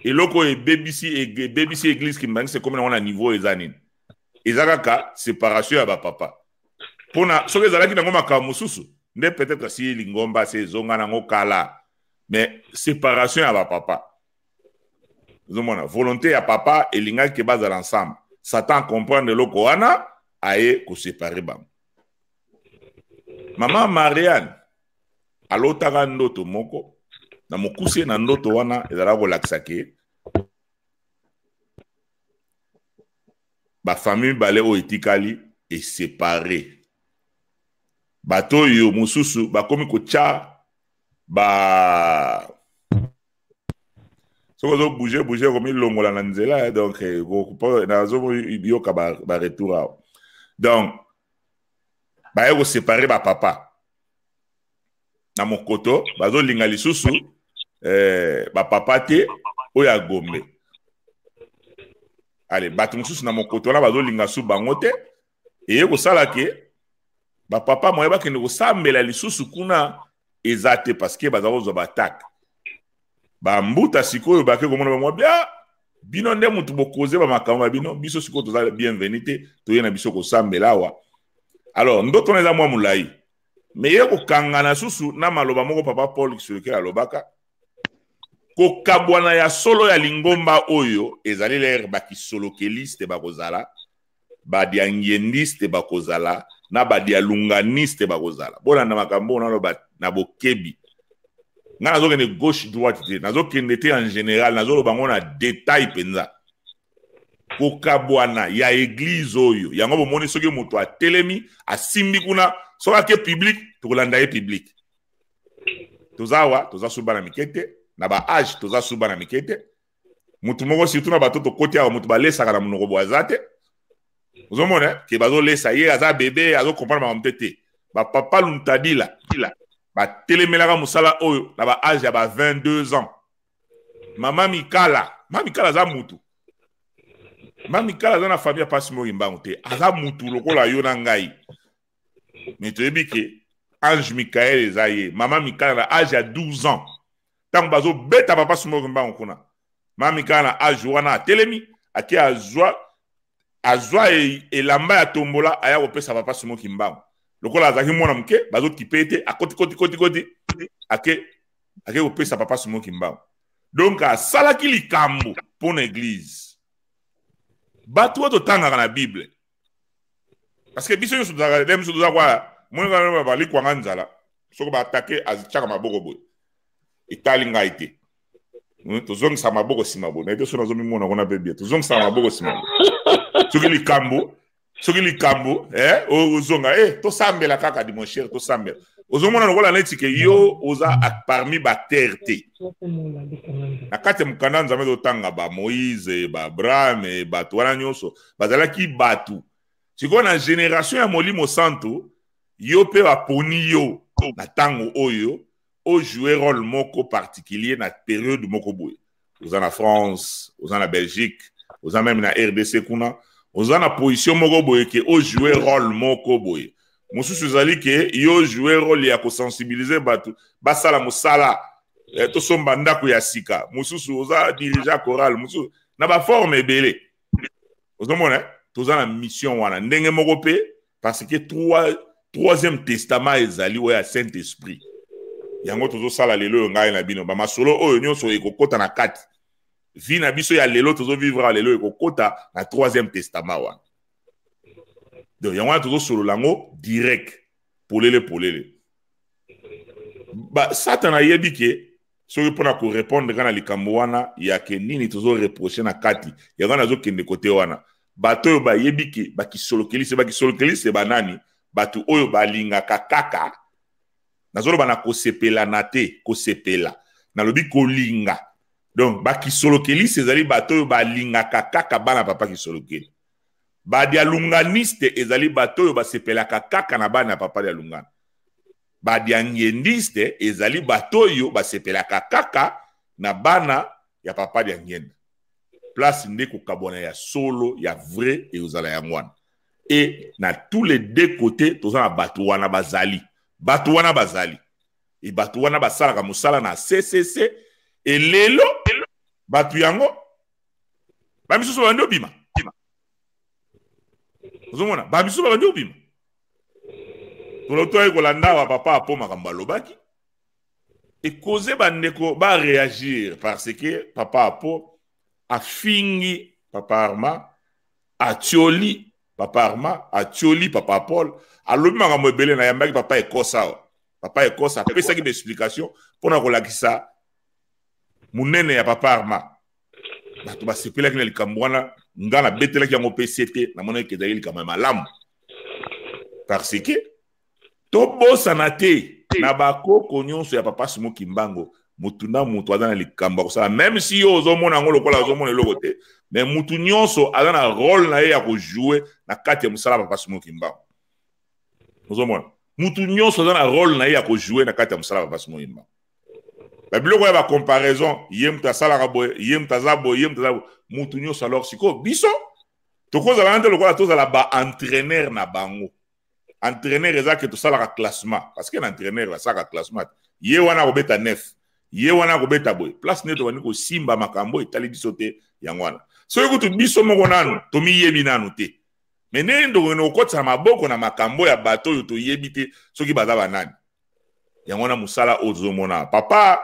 Eloko oyo ebebisi église kimbanguiste ekomi nango na niveau eza nini? Eza kaka séparation ya bapapa. Mpona soki ezalaki nango makambo mosusu nde peut-être si lingomba se ezonga nango kala, mais séparation ya bapapa, ozomona volonté ya papa elingaki ke bazala ensemble. Satan comprendre eloko wana, aye koséparer bango. Mama Marianne alotaka ndoto moko na mokuse. Na ndoto wana ezalaka kolakisa ke bafamille mibale oyo etikali eséparer, bato oyo mosusu bakomi kotya ba soki ozobouge bouge, komilongola na nzela. Donc nazoyoka baretour awa. Donc baye koséparer bapapa na mokoto, bazolinga lisusu bapapa te oyo ya Gombe. Ale bato mosusu na mokoto wana bazolinga su bango te. Eye kosala ke bapapa moye bakende kosambela lisusu kuna eza te, parce que baza kozwa baattaque. Bambuta sikoyo bake komona bango bia bino nde motu bokoze bamakambo ya bino, biso sikoyo toza bienvenu te, toye na biso kosambela awa. Alors ndoto wana eza mwa molai, me ye kokangana susu na maloba moko papa Paul Kisolokele alobaka: kokabwana ya solo ya lingomba oyo ezali lere bakisolokeliste bakozala, badiangiendiste bakozala, na badialunganiste bakozala. Bolanda makambo oyo naloba na bokebi. Ngai nazokende gauche droite te, nazokende te en général, nazoloba ngo na détail mpenza. Kokabwana ya église oyo, yango bomoni soki moto atelemi asimbi kuna, soki ake public, tokolanda ye public. Toza awa, toza su bana mike te na baage, toza su bana mike te. Motu moko, surtout na bato tokoti awa, moto balesaka na monoko bo aza te. Ozomona ke bazolesa ye, aza bebe, azocomprendre makambo te te. Bapapa Luntadila batelemelaka mosala oyo na baage ya ba 22 ans. Mama Mikala, mama Mikala aza mutu, mama Mikala aza na famille ya pasi moki mbangu te, aza mutu lokola yo na ngai, me toyebi ke ange Mikael eza ye. Mama Mikala na age ya 12 ans, ntango bazobeta papa Simoki Mbangu kuna, mama Mikala na age wana atelemi, ake azwa elamba ya tombola, aya kopesa papa Simoki Mbangu. Lokola azalaki mwana moke, bazokipe ye te, akoti koti koti koti, ake kopesa papa Simoki Mbangu. Donc asalaki likambo mpo na église. Bato oyo totangaka na Bible, parce que biso nyonso tozalaka, biso toza kwa moneka balikwanga nzala, soki baatake atiaka maboko boye, etali ngai te. Tozongisa maboko nsima boye, nayebi so nazomimona kuna mpe bien. Tozongisa maboko nsima boye soki likambo ozonga, tosambela kaka di mon cher, tosambela. Ozomona lokola neti ke yo oza parmi baacteur te. Na kati ya mokanda Nzambe totanga ba Moïse, ba Abraham, bato wana nyonso bazalaki bato. Sikoyo na generation ya Molimo Santu, yo mpe baponi yo na ntango oyo ojouer rôle moko particulier na periode moko boye. Oza na France, oza na Belgique, oza meme na RDC kuna, oza na position moko boye ke ojouer rôle moko boye. Mosusu ezali ke yo jouer rôle ya kosensibiliser bato basala mosala, tosomba ndako ya sika. Mosusu oza dirigeant choral, mosusu na ba forme ebele. Ozomona, toza na mission wana ndenge moko pe, parce que troisième testament ezali oyo ya Saint-Esprit. Yango tozosala lelo oyo ngai na bino, ba masolo oyo nyonso ekokota na kati. Vie na biso ya lelo tozovivre lelo ekokota na troisième testament wana. Donc yango wana tozosolola yango direct, polele polele. Ba Satan ayebi ke soki mpona korépondre kaka na likambo wana ya ke nini tozoreproche na kati, yango wana azokende kote wana. Bato oyo bayebi ke bakisolokelise, bakisolokelise banani? Bato oyo balingaka kaka, nazoloba na kosepela na te, kosepela, nalobi kolinga. Donc bakisolokelise ezali bato oyo balingaka kaka bana papa kisolokeli. Badialunganiste ezali bato oyo basepelaka kaka na bana papa dialungana. Badiangendiste ezali bato oyo basepelaka kaka na bana ya papa diangenda. Place nde kokabwana ya solo ya vrai ezala yango wana. Et na tous les deux côtés toza na bato wana bazali. Bato wana bazali. Et bato wana basalaka mosala na CCC et lelo bato yango ba misusu babandi obima. Ozomona ba misusu babandi obima. Toloto ayi kolanda wa papa apo makambo alobaki. Et causer bandeko ba réagir parce que papa apo afingi papa Arma, atioli papa Arma, atioli papa Paul, alobi makambo ebele na yambaki papa Ekosa awa. Papa Ekosa apesaki ba explication mpona kolakisa monene ya papa Arma. Bato basepelaki na likambo wana, nga nabetelaki yango pe se te, namonaki ezali likambo ya malamu. Parce que tobosana te na bakoko nyonso ya papa Simon Kimbangu, mutu na mutu aza na likambo ya kosala, même si yo ozomona yango lokola ozomona eloko te, mais mutu nyonso aza na rôle na ye ya kojouer na kati ya mosala ya papa Simon Kimbangu. Ozomona mutu nyonso aza na rôle na ye ya kojouer na kati ya mosala ya papa Simon Kimbangu. Ba biloko ya ba comparaison, ye mutu asalaka boye, ye mutu aza boye, ye mutu aza boye, mutu nyonso. Alors sikoyo biso tokozala nde lokola tozala ba entraîneur na bango. Entraîneur eza ke tosalaka classement, parce que l'entraîneur asalaka classement. Ye wana akobeta 9, ye wana akobeta boye. Place nde tobandi kosimba makambo etali biso te yango wana. Soki kutu biso moko nanu tomiyebi nanu te, mais ndenge tokokende kokotisa maboko na makambo ya bato oyo toyebi te soki baza banani. Yango wana mosala oyo tozomona papa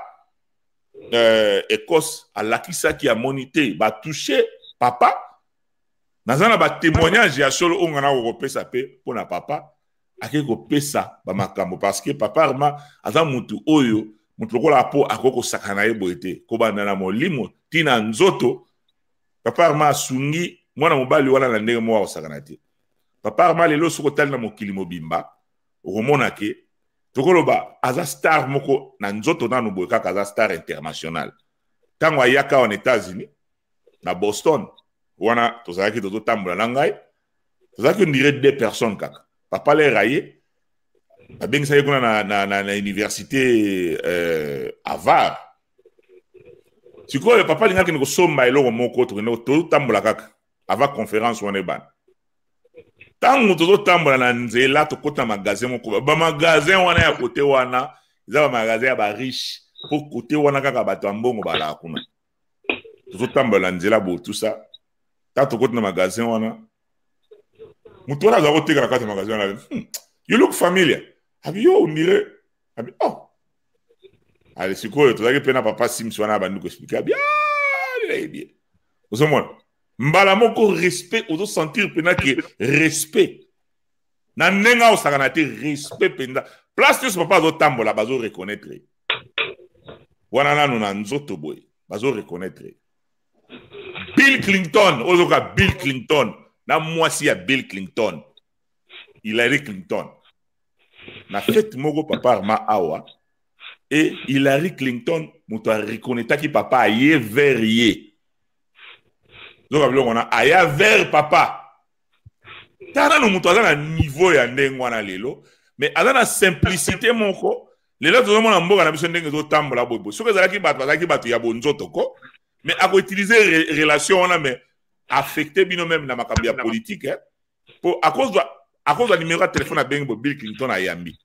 Écosse alakisaki amoni te batouche papa. Naza na ba témoignage ya solo oyo nga nakokopesa pe mpona papa ake kopesa ba makambo, parce que papa Arma aza mutu oyo mutu lokola apo akoki kosakana na ye boye te, kobanda na molimo ti na nzoto. Papa Arma asungi mwana mobali wana na ndenge moko akosakana te. Papa Arma lelo soki otali na mokili mobimba okomona ke tokoloba aza star moko na nzoto nanu boye kaka aza star international. Ntango ayaka awa na États-Unis na Boston wana tozalaki tozotambola na ngai, tozalaki on dirait deux personnes kaka. Papa lere aye babengisaki kuna na université Harvard. Sikoyo papa alingaki kosomba eloko moko, tokende tozotambola kaka avant conférence wana ebanda. Ntango tozotambola na nzela tokota magasin moko, ba magasin wana ya kote wana eza ba magasin ya ba riche, po kote wana kaka bato ya mbongo balaka kuna. Tozotambola na nzela boye tout ça, ntango tokoti na magasin wana, moto wana aza koteka na kati ya magasin wana, you look familiar. Abi yo on dirait, abi oh. Ale sikoyo tozalaki mpe na papa Sims wana abandi koexpliquer, abi ah, nayebi ye. Ozomona mbala moko respect, ozosentir mpena ke respect na ndenge aosakana te, respect mpenza. Place nyonso papa azotambola bazo reconnaître ye wana nanu na nzoto boye bazo reconnaître ye. Bill Clinton, ozoka Bill Clinton na mwasi ya Bill Clinton, Hillary Clinton. Na fête moko papa Arma awa et Hillary Clinton moto areconnaîtaki papa aye vers ye. Zoka biloko wana aya vers papa. Tala nanu moto aza na niveau ya ndenge wana lelo, mais aza na simplicité moko. Lelo tozomona mboka na biso ndenge ezotambola boye boye. Soki ezalaki bato bazalaki bato ya bonzoto ko, mais akoutiliser relation wana mais affecter bino même na makambo ya politique hein. Po akozwa numéro ya téléphone abengi bo Bill Clinton ayambi.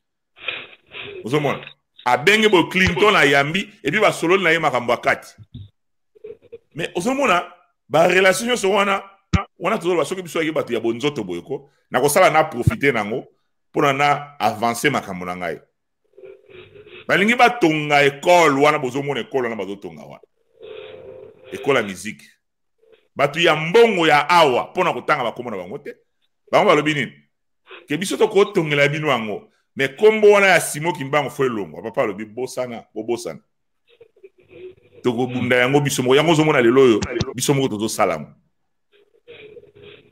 Ozomona abengi bo Clinton ayambi et puis basololi na ye makambo ya kati. Mais ozomona ba relation nyonso wana wana tozoloba soki biso ayaki bato ya bonzoto boye ko nakosala na profiter nango mpona na avancer makambo na ngai. Balingi batonga école wana, bozomona école wana bazotonga wana école ya musique. Bato ya mbongo ya awa mpona kotanga bakombo na bango te. Bango balobi nini? Ke biso tokotongela bino yango, mais kombo wana ya Simon Kimbangu fo elongwa. Papa alobi bosana, bobosana, tokobunda yango biso moko. Yango ozomona lelo oyo biso moko tozosala yango.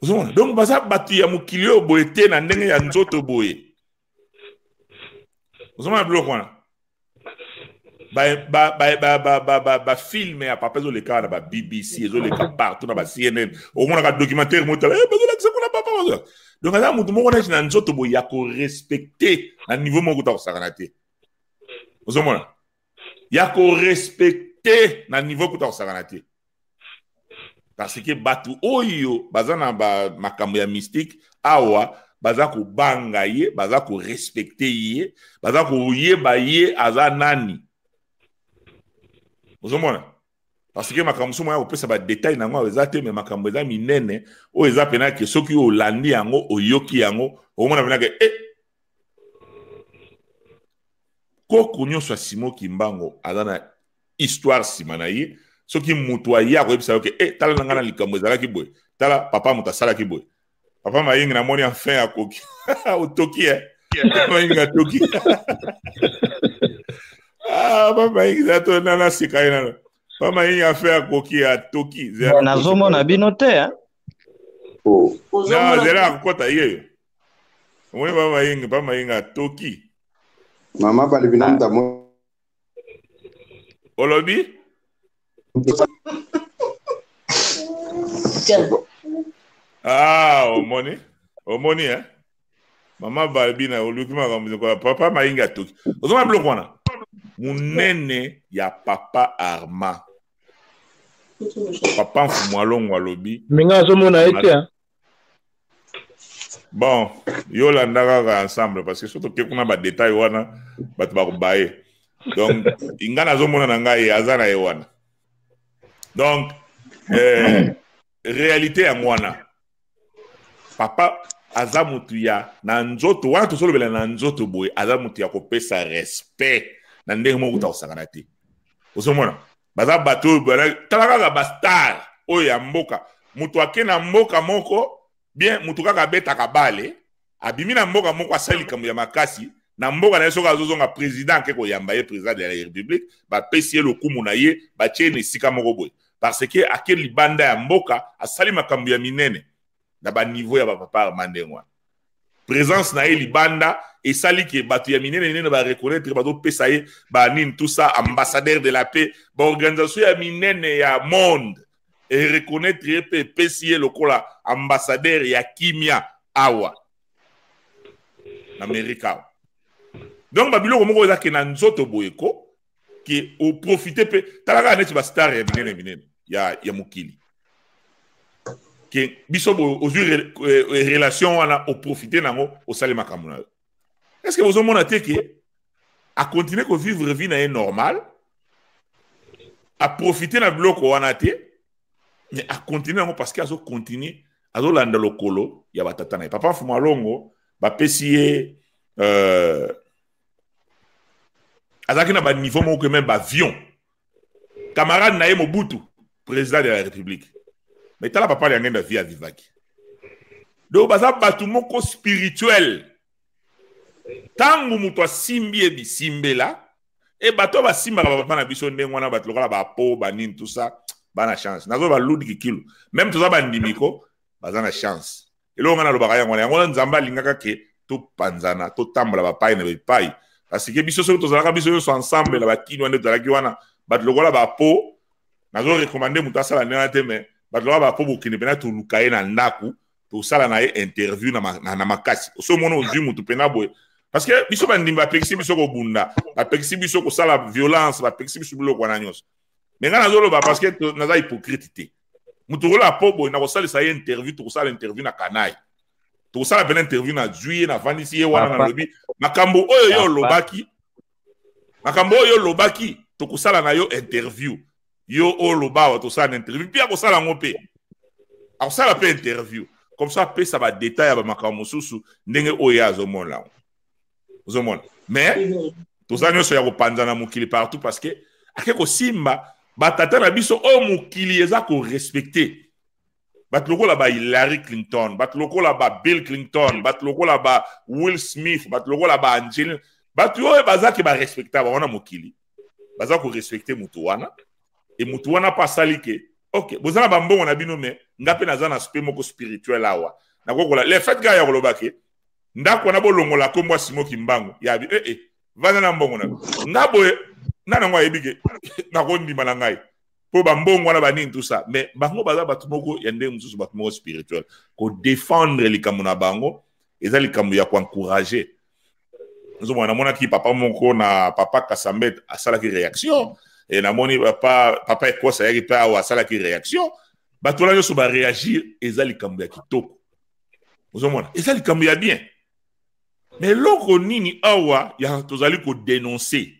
Ozomona donc baza bato ya mokili oyo boye te na ndenge ya nzoto boye. Ozomona biloko wana ba film ya papa ezoleka na ba BBC, ezoleka partout na ba CNN. Omonaka documentaire motala bazolakisa kuna papa bazo. Donc aza motu moko neti na nzoto boye ya korespecte na niveau moko kuta kosakana te. Ozomona ya korespecte na niveau kuta kosakana te, parce que bato oyo baza na ba makambo ya mystique awa baza kobanga ye, baza korespecte ye, baza koyeba ye aza nani. Ozomona parce que makambo mosusu moya kopesa ba détail nango awa eza te, mais makambo eza minene oyo eza pena ke soki olandi yango oyoki yango okomona pena ke koko nyonso ya Simon Kimbangu aza na histoire nsima na ye. Soki moto aye akoyebisa yo ke tala na ngai na likambo ezalaki boye, tala papa moto asalaki boye. Papa Mayingi namoni enfin akoki otoki Papa Mayingi atoki. Papa Mayingi za to nana sika ye nano. Papa Mayingi enfin akoki atoki. Nazomona bino te hein? Oh. Na zela akokota ye. Omoni Papa Mayingi, Papa Mayingi atoki. Mama balibina mtamo. Olobi? Omoni? Omoni hein? Mama Balbina oluki makambo kwa papa Mayingi atoki. Ozoma biloko wana? Munene ya papa Arma. Papa Mfumu Alongo alobi. Minga azomona ye te hein? Bon, yo landa kaka ensemble parce que surtout ke kuna ba détail wana bato bakobaye. Donc inga nazomona na ngai aza na ye wana. Donc réalité ya mwana papa aza mutu ya na nzoto wana tozolobela na nzoto boye, aza mutu ya kopesa respect na ndenge moko kuta kosangana te. Ozomona baza bato oyo tala kaka ba star oyo ya mboka, mutu ake na mboka moko bien, mutu kaka abetaka bale abimi na mboka moko asali likambo ya makasi na mboka na ye, soki azozonga président ake koyamba ye, président de la république bapesi ye lokumu na ye, batie na esika moko boye parce que ake libanda ya mboka asali makambo ya minene na ba niveau ya ba papa Armand ndenge wana. Présence na ye libanda esali ke bato ya minene minene ba reconnaître, bazopesa ye ba nini tout ça, ambassadeur de la paix, ba organisation ya minene ya monde et reconnaître ye pe epesi ye lokola ambassadeur ya kimia awa na Amerika awa. Donc ba biloko moko eza ke na nzoto boye ko ke o profiter pe tala kaka neti ba star ya minene minene ya mokili ke biso boye ozwi relation wana o profiter nango osali makambo na yo. Est-ce que bozomona te ke a continuer ko vivre vie na ye normale, a profiter na biloko wana te, mais a continuer yango parce que azo continuer azolanda lokolo ya batata na ye. Papa Mfumu Alongo bapesi ye azalaki na ba niveau moko même ba avion. Camarade na ye Mobutu, président de la République. Mais tala papa ya ngenda vie avivaki. Donc baza bato moko spirituel. Tangu moto asimbi ye bisimbela, e bato basimbaka ba papa na biso ndenge wana, bato lokola ba po, ba nini, tout ça, ba na chance. Nazo ba ludi kikilu. Même toza ba ndimiko, baza na chance. Eloko nga nalobaka yango wana, yango wana Nzambe alingaka ke Topanzana, totambola bapai na bipai, parce que biso soki tozalaka biso nyonso ensemble na bakini wana nde tozalaki wana. Bato lokola bapo, nazo recommander moto asala ndenge wana te, mais bato lokola bapo, bokende mpena toluka ye na ndako, tosala na ye interview na makasi. Oso omona ozwi motu mpena boye, parce que biso bandimi bapekisi biso kobunda, bapekisi biso kosala violence, bapekisi biso biloko wana nyonso. Mais ngai nazoloba parce que naza hypocrite te. Moto lokola po boye, nakosalisa ye interview, tokosala interview na kanai, tokosala mpena interview. Nazwi ye, navandisi ye wana, nalobi makambo oyo yo olobaki, makambo oyo olobaki, tokosala na yo interview. Yo oloba awa, tosala na interview mpe akosala yango, mpe akosala mpe interview comme ça, apesa badétail ya bamakambo mosusu ndenge oyo ye azomona yango, ozomona. Mais toza nyonso ya kopanza na mokili partout, parce que ake kosimba batata na biso oyo mokili eza korespecter, bato lokola ba Hillary Clinton, bato lokola ba Bill Clinton, bato lokola ba Will Smith, bato lokola ba Angelina, bato oyo bazaki barespecta bango na mokili, baza korespecter motu wana. E motu wana mpo asali ke ok, boza na bambongo na bino, mais nga mpe naza na aspect moko spirituel awa. Nakokola le fait kaka ya koloba ke ndako wana bolongola kombo ya Simo Kimbangu, yabi eh, vanda na mbongo na nga boye, nga nango ayebi ke nakondima na ngai mpo bambongo wana banini, tout ça. Mais bango baza bato moko ya ndenge mosusu, bato moko spirituel. Kodéfendre likambo na bango eza likambo ya koencourager. Ozomona, namonaki papa moko na papa Kasambet asalaki réaction, e namoni papa Ekose ayaki mpe awa, asalaki réaction. Bato wana nyonso baréagir, eza likambo ya kitoko, ozomona, eza likambo ya bien. Mais eloko nini awa ya tozali kodénoncer?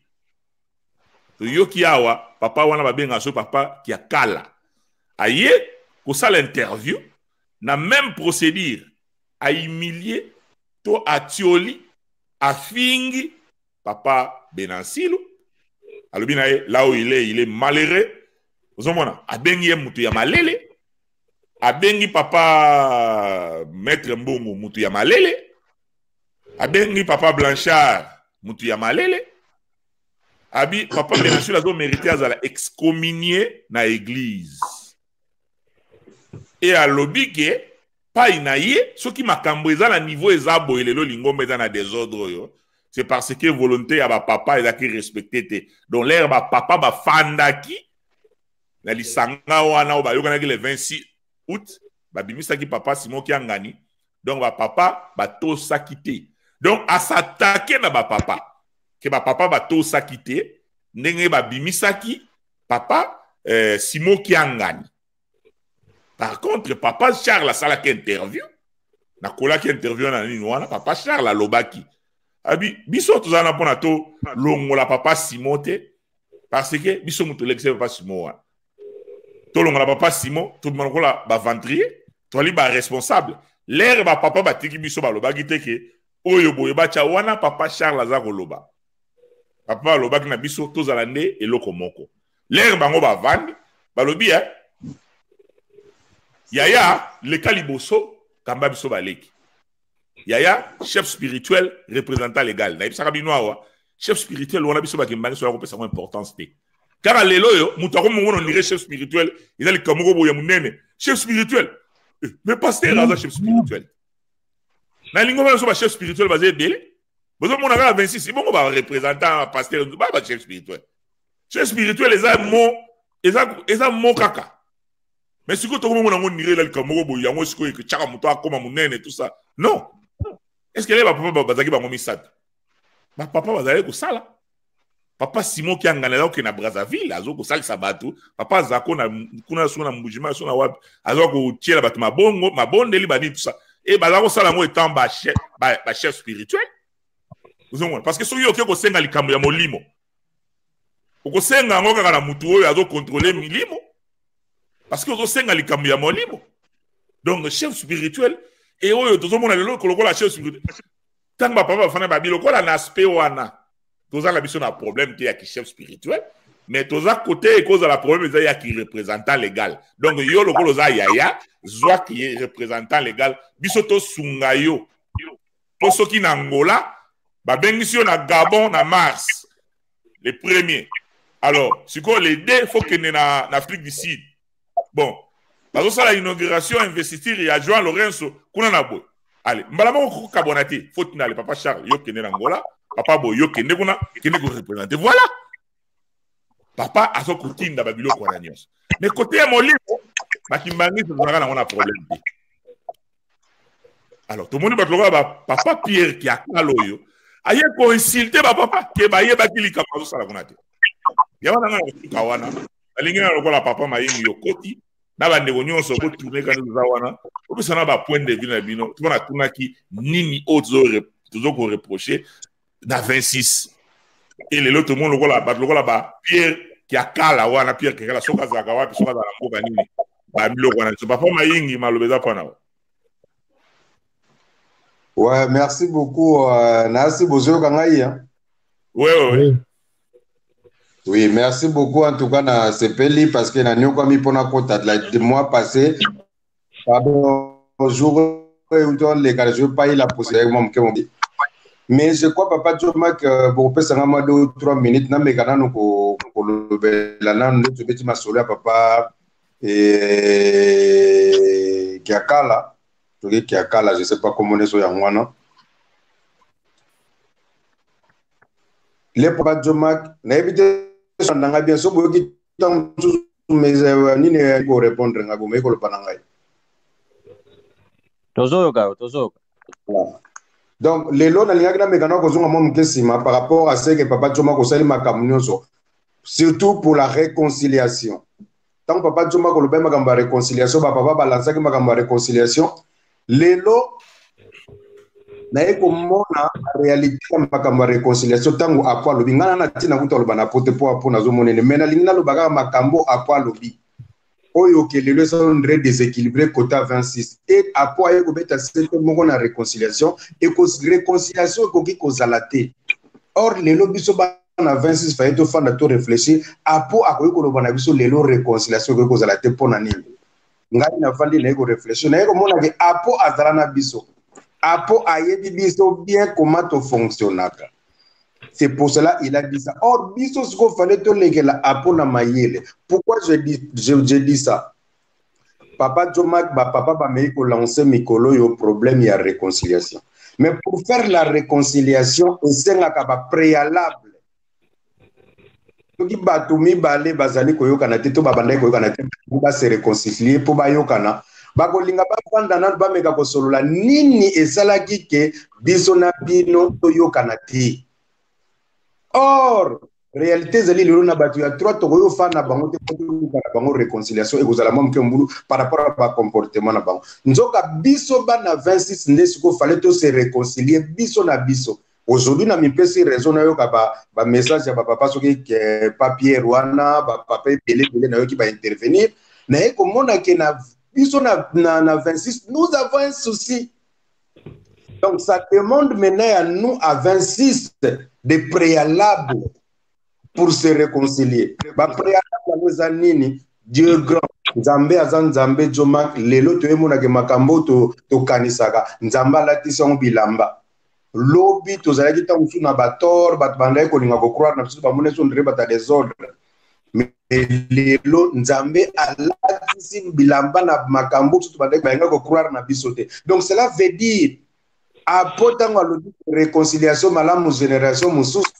Toyoki awa papa wana babengaka so papa Kiakala, aye kosala interview na même procédure, ahumilie to atioli, afingi papa Benansilu, alobi na ye là où il est, il est malheureux. Ozomona, abengi ye mutu ya malele, abengi papa maître Mbongo mutu ya malele, abengi papa Blanchard mutu ya malele, abi papa Benansilu azomérite azala excommunié na église. E alobi ke pai na ye, soki makambo eza na niveau eza boye lelo, lingomba eza na désordre oyo, c'est parce que volonté ya bapapa ezalaki respecté te. Donc l'heure bapapa bafandaki na lisanga wana oyo bayokanaki le 26 août, babimisaki papa Simon Kiangani, donc bapapa batosaki te. Donc asatake na bapapa ke bapapa batosaki te ndenge babimisaki papa Simon Kiangani. Par contre, papa Charles asalaki interview, nakolaki interview na nini wana. Papa Charles alobaki, abi biso tozala na mpona tolongola papa Simon te, parce que biso moto tolekisa papa Simon wana. Tolongola papa Simon, tobima lokola baaventurier, toali baresponsable. L'heure bapapa batiki biso, balobaki te ke oyo boye batya wana. Papa Charles aza koloba, papa alobaki na biso tozala nde eloko moko. L'heure bango bavandi, balobi eh, yaya leka liboso, kamba biso baleki. Yaya chef spirituel, représentant légal, nayebisaka bino awa, chef spirituel wana, biso bakembangi so ya kopesa yango importance te. Kaka lelo oyo moto akomomona ondire chef spirituel eza likambo moko boye ya monene. Chef spirituel, eh, mais pasteur aza chef spirituel na lingomba biso. Bachef spirituel baza ebele, bozomona kaka 26, bongo bareprésentant, pasteur, ba bachef spirituel. Chef spirituel eza mo, eza mo kaka. Mais sikoyo tokomomona yango nire ela likambo moko boye, yango sikoyo etiaka moto akóma monene, tout ça. Non, est ce que le bapapa bazalaki bango misato, bapapa bazalaki kosala? Papa Simon Kiangana aza kokende na Brazzaville, aza kosalisa bato. Papa Azako na kuna, so na Mbujima, so na wapi, aza kotiela bato mabongo, mabondeli, banini, tout ça. E baza kosala yango étant bachef ba chef spirituel, ozomona. Parce que soki oke kosenga likambo ya molimo, okosenga yango kaka na mutu oyo azocontrôler milimo, parce que ozosenga likambo ya molimo. Donc chef spirituel e oyo tozomona lelo lokola chef spirituel, ntango bapapa bafanda, babi lokola na aspect wana toza na biso na problème te ya ki chef spirituel, mais toza kote ekozala problème eza ya ki représentant légal. Donc yo lokola oza yaya, zwaki représentant légal, biso tosunga yo. Mpo soki na Angola babengisi yo na Gabon na mars le premier, alors sikoyo le deux faut kende na Afrique du Sud, bon, bazosala inauguration investiture ya Joan Lorenzo kuna na boye. Ale mbala moko kokabwana te, faut tinda ale papa Charles yo kende na Angola, papa boy yo kende kuna, kende ko représenter. Voilà. Papa azo kotinda ba biloko wana nyonso. Mais côté ya molimo, bakimbangisi tozalaka nango na problème te. Alors tomoni bato lokola ba papa Pierre Kiakala oyo aye koinsulte ba papa ke bayebaki likambo azosala kuna te. Ya wana nga na kosuka wana, nalingi na lokola papa Mayingi yokoti na bandeko nyonso botourne kani toza wana, opesa na ba point de vue na bino. Mpo natunaki nini oyo tozo koreproche na 26 e lelo tomoni lokola bato lokola ba Pierre Kiakala wana, Pierre Kiakala soki azalaka wapi, soki azalaka mboka nini, ba biloko wana nyonso. Papa Mayingi, maloba eza mpo na yo. Ouais, merci beaucoup. Nasi bozoyoka ngai, hein? Ouais, ouais, ouais. Oui. Oui, merci beaucoup en tout cas na sepeli parce que na nyokwami pona kota la mois passé. Pardon, jour où on les gars, je pas eu la possibilité moi moke moke. Mais je crois papa Joma que bon pesa nga mwa 2 ou 3 minutes na meka nanu ko kolobela nanu nde tobeti masolo ya papa et Kiakala. Toki Kiakala, je sais pas comment on est yango wana. Le papa Joma nayebi te na ngai bien so boyoki ntango mosusu mais nini ko répondre ngai bomeki koloba na ngai. Tozoyoka yo, tozoyoka. Donc lelo nalingaki nameka na kozonga mwa moke nsima par rapport à ce que papa Joma kosali makambo nyonso, surtout pour la réconciliation. Ntango papa Joma kolobaki makambo ya réconciliation, bapapa balansaki makambo ya réconciliation, lelo naye komona réalité ya makambo ya réconciliation. Ntango apo alobi, ngai na ntina kuta aloba na pote po apo nazomonene, mais nalingi naloba kaka makambo apo alobi oyo ke lelo eza ondre déséquilibré quota 26 et apo aye kobeta sete moko na réconciliation. Réconciliation ekoki kozala te. Or lelo biso bana 26 faye tofanda to réfléchir. Apo akoki koloba na biso lelo réconciliation ekoki kozala te mpo na nini? Ngai nafandi naye koréfléchir, naye komona ke apo azala na biso, apo ayebi biso bien comment tofonctionnaka. C'est pour cela il a dit ça. Or biso sikoyo fallait tolekela apo na mayele. Pourquoi je dis ça? Papa Jomak, ba papa bamei kolancer mikolo yo problème ya réconciliation. Mais pour faire la réconciliation, esengaka ba préalable. Soki bato mibale bazali koyokana te to babandaki koyokana te, ba se réconcilier mpo bayokana, bakolinga bavanda nanu, bameka kosolola nini esalaki ke biso na bino toyokana te. Or réalité ezali lelo na bato ya 3 tokoki kofanda na bango te mpo toluka na bango réconciliation, ekozala mwa moke mbulu par rapport à bacomportement na bango. Nzoka biso bana 26 nde sikoyo fallait to se réconcilier biso na biso. Aujourd'hui na mipesi raison, nayoka bamessage ya bapapa soki papier wana, bapapa ebele ebele nayoki baintervenir, naye komona ke na biso na 26 nous avons un souci. Donc ça demande maintenant à nous à 26 des préalables pour se réconcilier. Bapréalable yango eza nini? Dieu grand, Nzambe aza Nzambe. Jomak, lelo toyemonake makambo tokanisaka, Nzambe alatisi yango bilamba. Lobi tozalaki ntango mosusu na bator, bato bandaki kolinga kocroire na biso, bamoni so ndire bato ya désordre, mais lelo Nzambe alatisi bilamba na makambo mosusu bandaki balinga kocroire na biso te. Donc cela veut dire apo ntango alobi réconciliation malamu, génération mosusu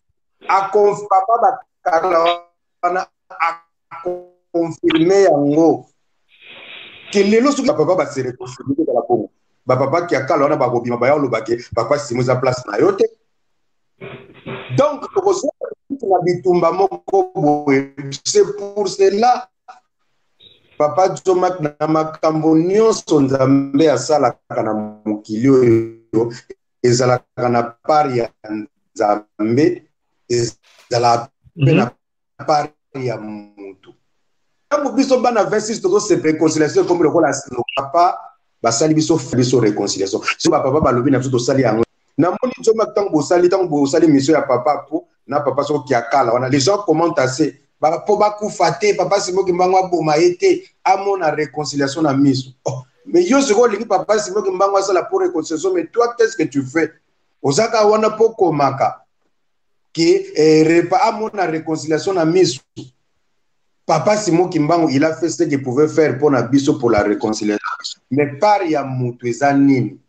papa bakala wana aconfirme yango ke lelo soki bapapa base réconcilier, kozala bongo, bapapa Kiakala wana bakobima baya oloba ke papa Simo eza place na yo te. Donc tokozwa na bitumba moko boye. C'est pour cela papa Jomak, na makambo nyonso Nzambe asalaka na mokili oyo, ezalaka na part ya Nzambe, ezalaka mpe na part ya mutu. Ntango biso bana 26 tozose réconciliation, ekomi lokola papa basali biso réconciliation. So bapapa balobi na biso tosali yango. Namoni Jomak, ntango bosali mission ya papa po na papa soki Kiakala wana, les gens commentent assez mpo bakufa te, papa Simoki Mbango aboma ye te, amona réconciliation na miso. Oh, mais yo sikoyo olingi papa Simoki Mbango asala pour réconciliation, mais toi, qu'est-ce que tu fais? Ozaka wana mpo komaka ke repa amona réconciliation na miso. Papa Simon Kimbangu, il a fait ce qu'il pouvait faire pour na biso pour la réconciliation, mais part ya mutu eza nini?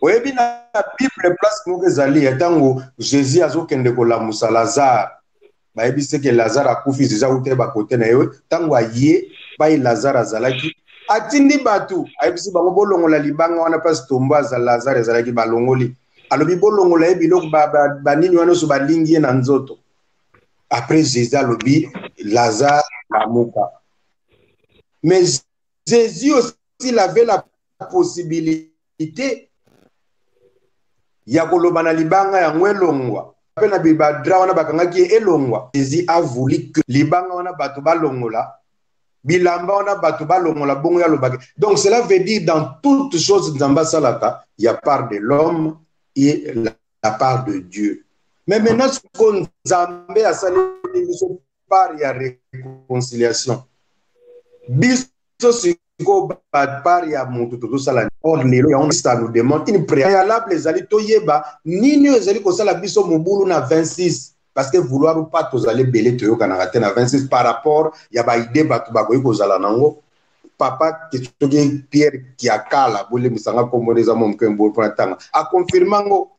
Oyebi, na Bible, place moko ezali ya ntango Jésus azokende kolamusa Lazare, bayebi seke Lazare akufi. Jésus akuta ye bakote na ye. Ntango aye pai Lazare azalaki, atindi bato, ayebisi bango: "Bolongola libanga wana place tombeau aza Lazare ezalaki." Balongoli. Alobi: "Bolongola ye biloko banini wana nyonso balingi ye na nzoto." Après, Jésus alobi: "Lazare, lamuka." Mais Jésus aussi, il avait la possibilité ya koloba na libanga yango elongwa, mpe na ba draps wana bakangaki ye elongwa. Jésus a voulu que libanga wana bato balongola, bilamba wana bato balongola, bongo ye alobaki. Donc cela veut dire, dans toute chose Nzambe asalaka, ya part de l'homme et la part de Dieu. Mais maintenant, sikoyo Nzambe asali biso part ya réconciliation, biso sikoyo part ya moto tozosala. Or lelo yango, ça nous demande une préalable. Ezali toyeba nini oyo ezali kosala biso mobulu na 26, parce que vouloir ou pas, tozali ebele, toyokanaka te na 26 par rapport ya ba idées bato bakoki kozala nango. Papa soki Pierre Kiakala, bolemisanga nkombo eza mo moke mpona ntanga, aconfirme yango,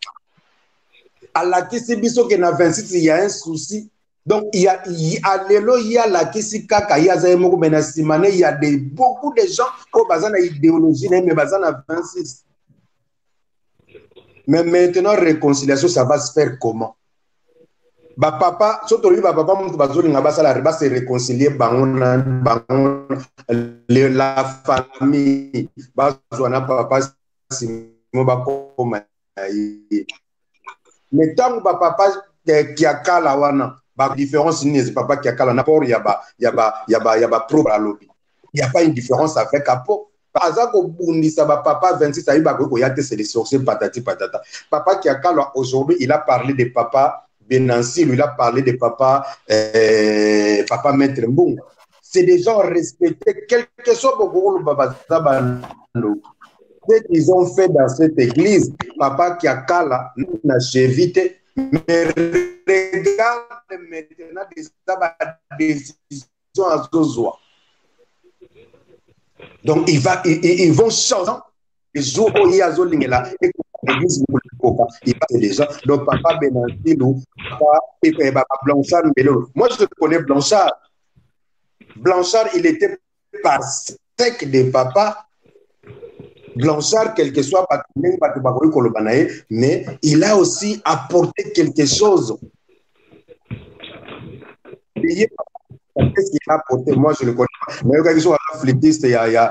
alakisi biso ke na 26 ya un souci. Donc ya lelo ye alakisi kaka ye aza ye moko, mais na nsima ne ya de beaucoup de gens oyo baza na idéologie na ye, mais baza na 26. Mais maintenant, réconciliation, ça va se faire comment? Bapapa, so tolobi bapapa moto bazolinga basala base réconcilier bango na bango, la famille bazwa na papa Simo bakoma ye. Mais ntango bapapa Kiakala wana, ba différence nini eza papa Kiakala na port ya ba pro? Alobi y a pas une différence avec apo aza kobundisa bapapa 26, ayi bakoki koya te, c'est des sorciers, patati patata. Papa Kiakala aujourd'hui, il a parlé de papa Benansil, il a parlé de papa Maître Mbunga. C'est des gens respectés, quel que soit bokokoloba baza bando. Ce qu'ils ont fait dans cette église, papa Kiakala na chevite. Mais regarde maintenant déjà ba décision azozwa. Donc ils vont changer les jours oyo ye azolingela église koka, il passe déjà. Donc papa Benantilu, papa Blanchard Mbelolo, moi je connais Blanchard. Blanchard, il était par sec de papa Blanchard, quel que soit bato ndenge bato bakoki koloba na ye, mais il a aussi apporté quelque chose. Qu'est-ce qu'il a apporté? Moi, je le connais. Nayokaki so aza flûtiste ya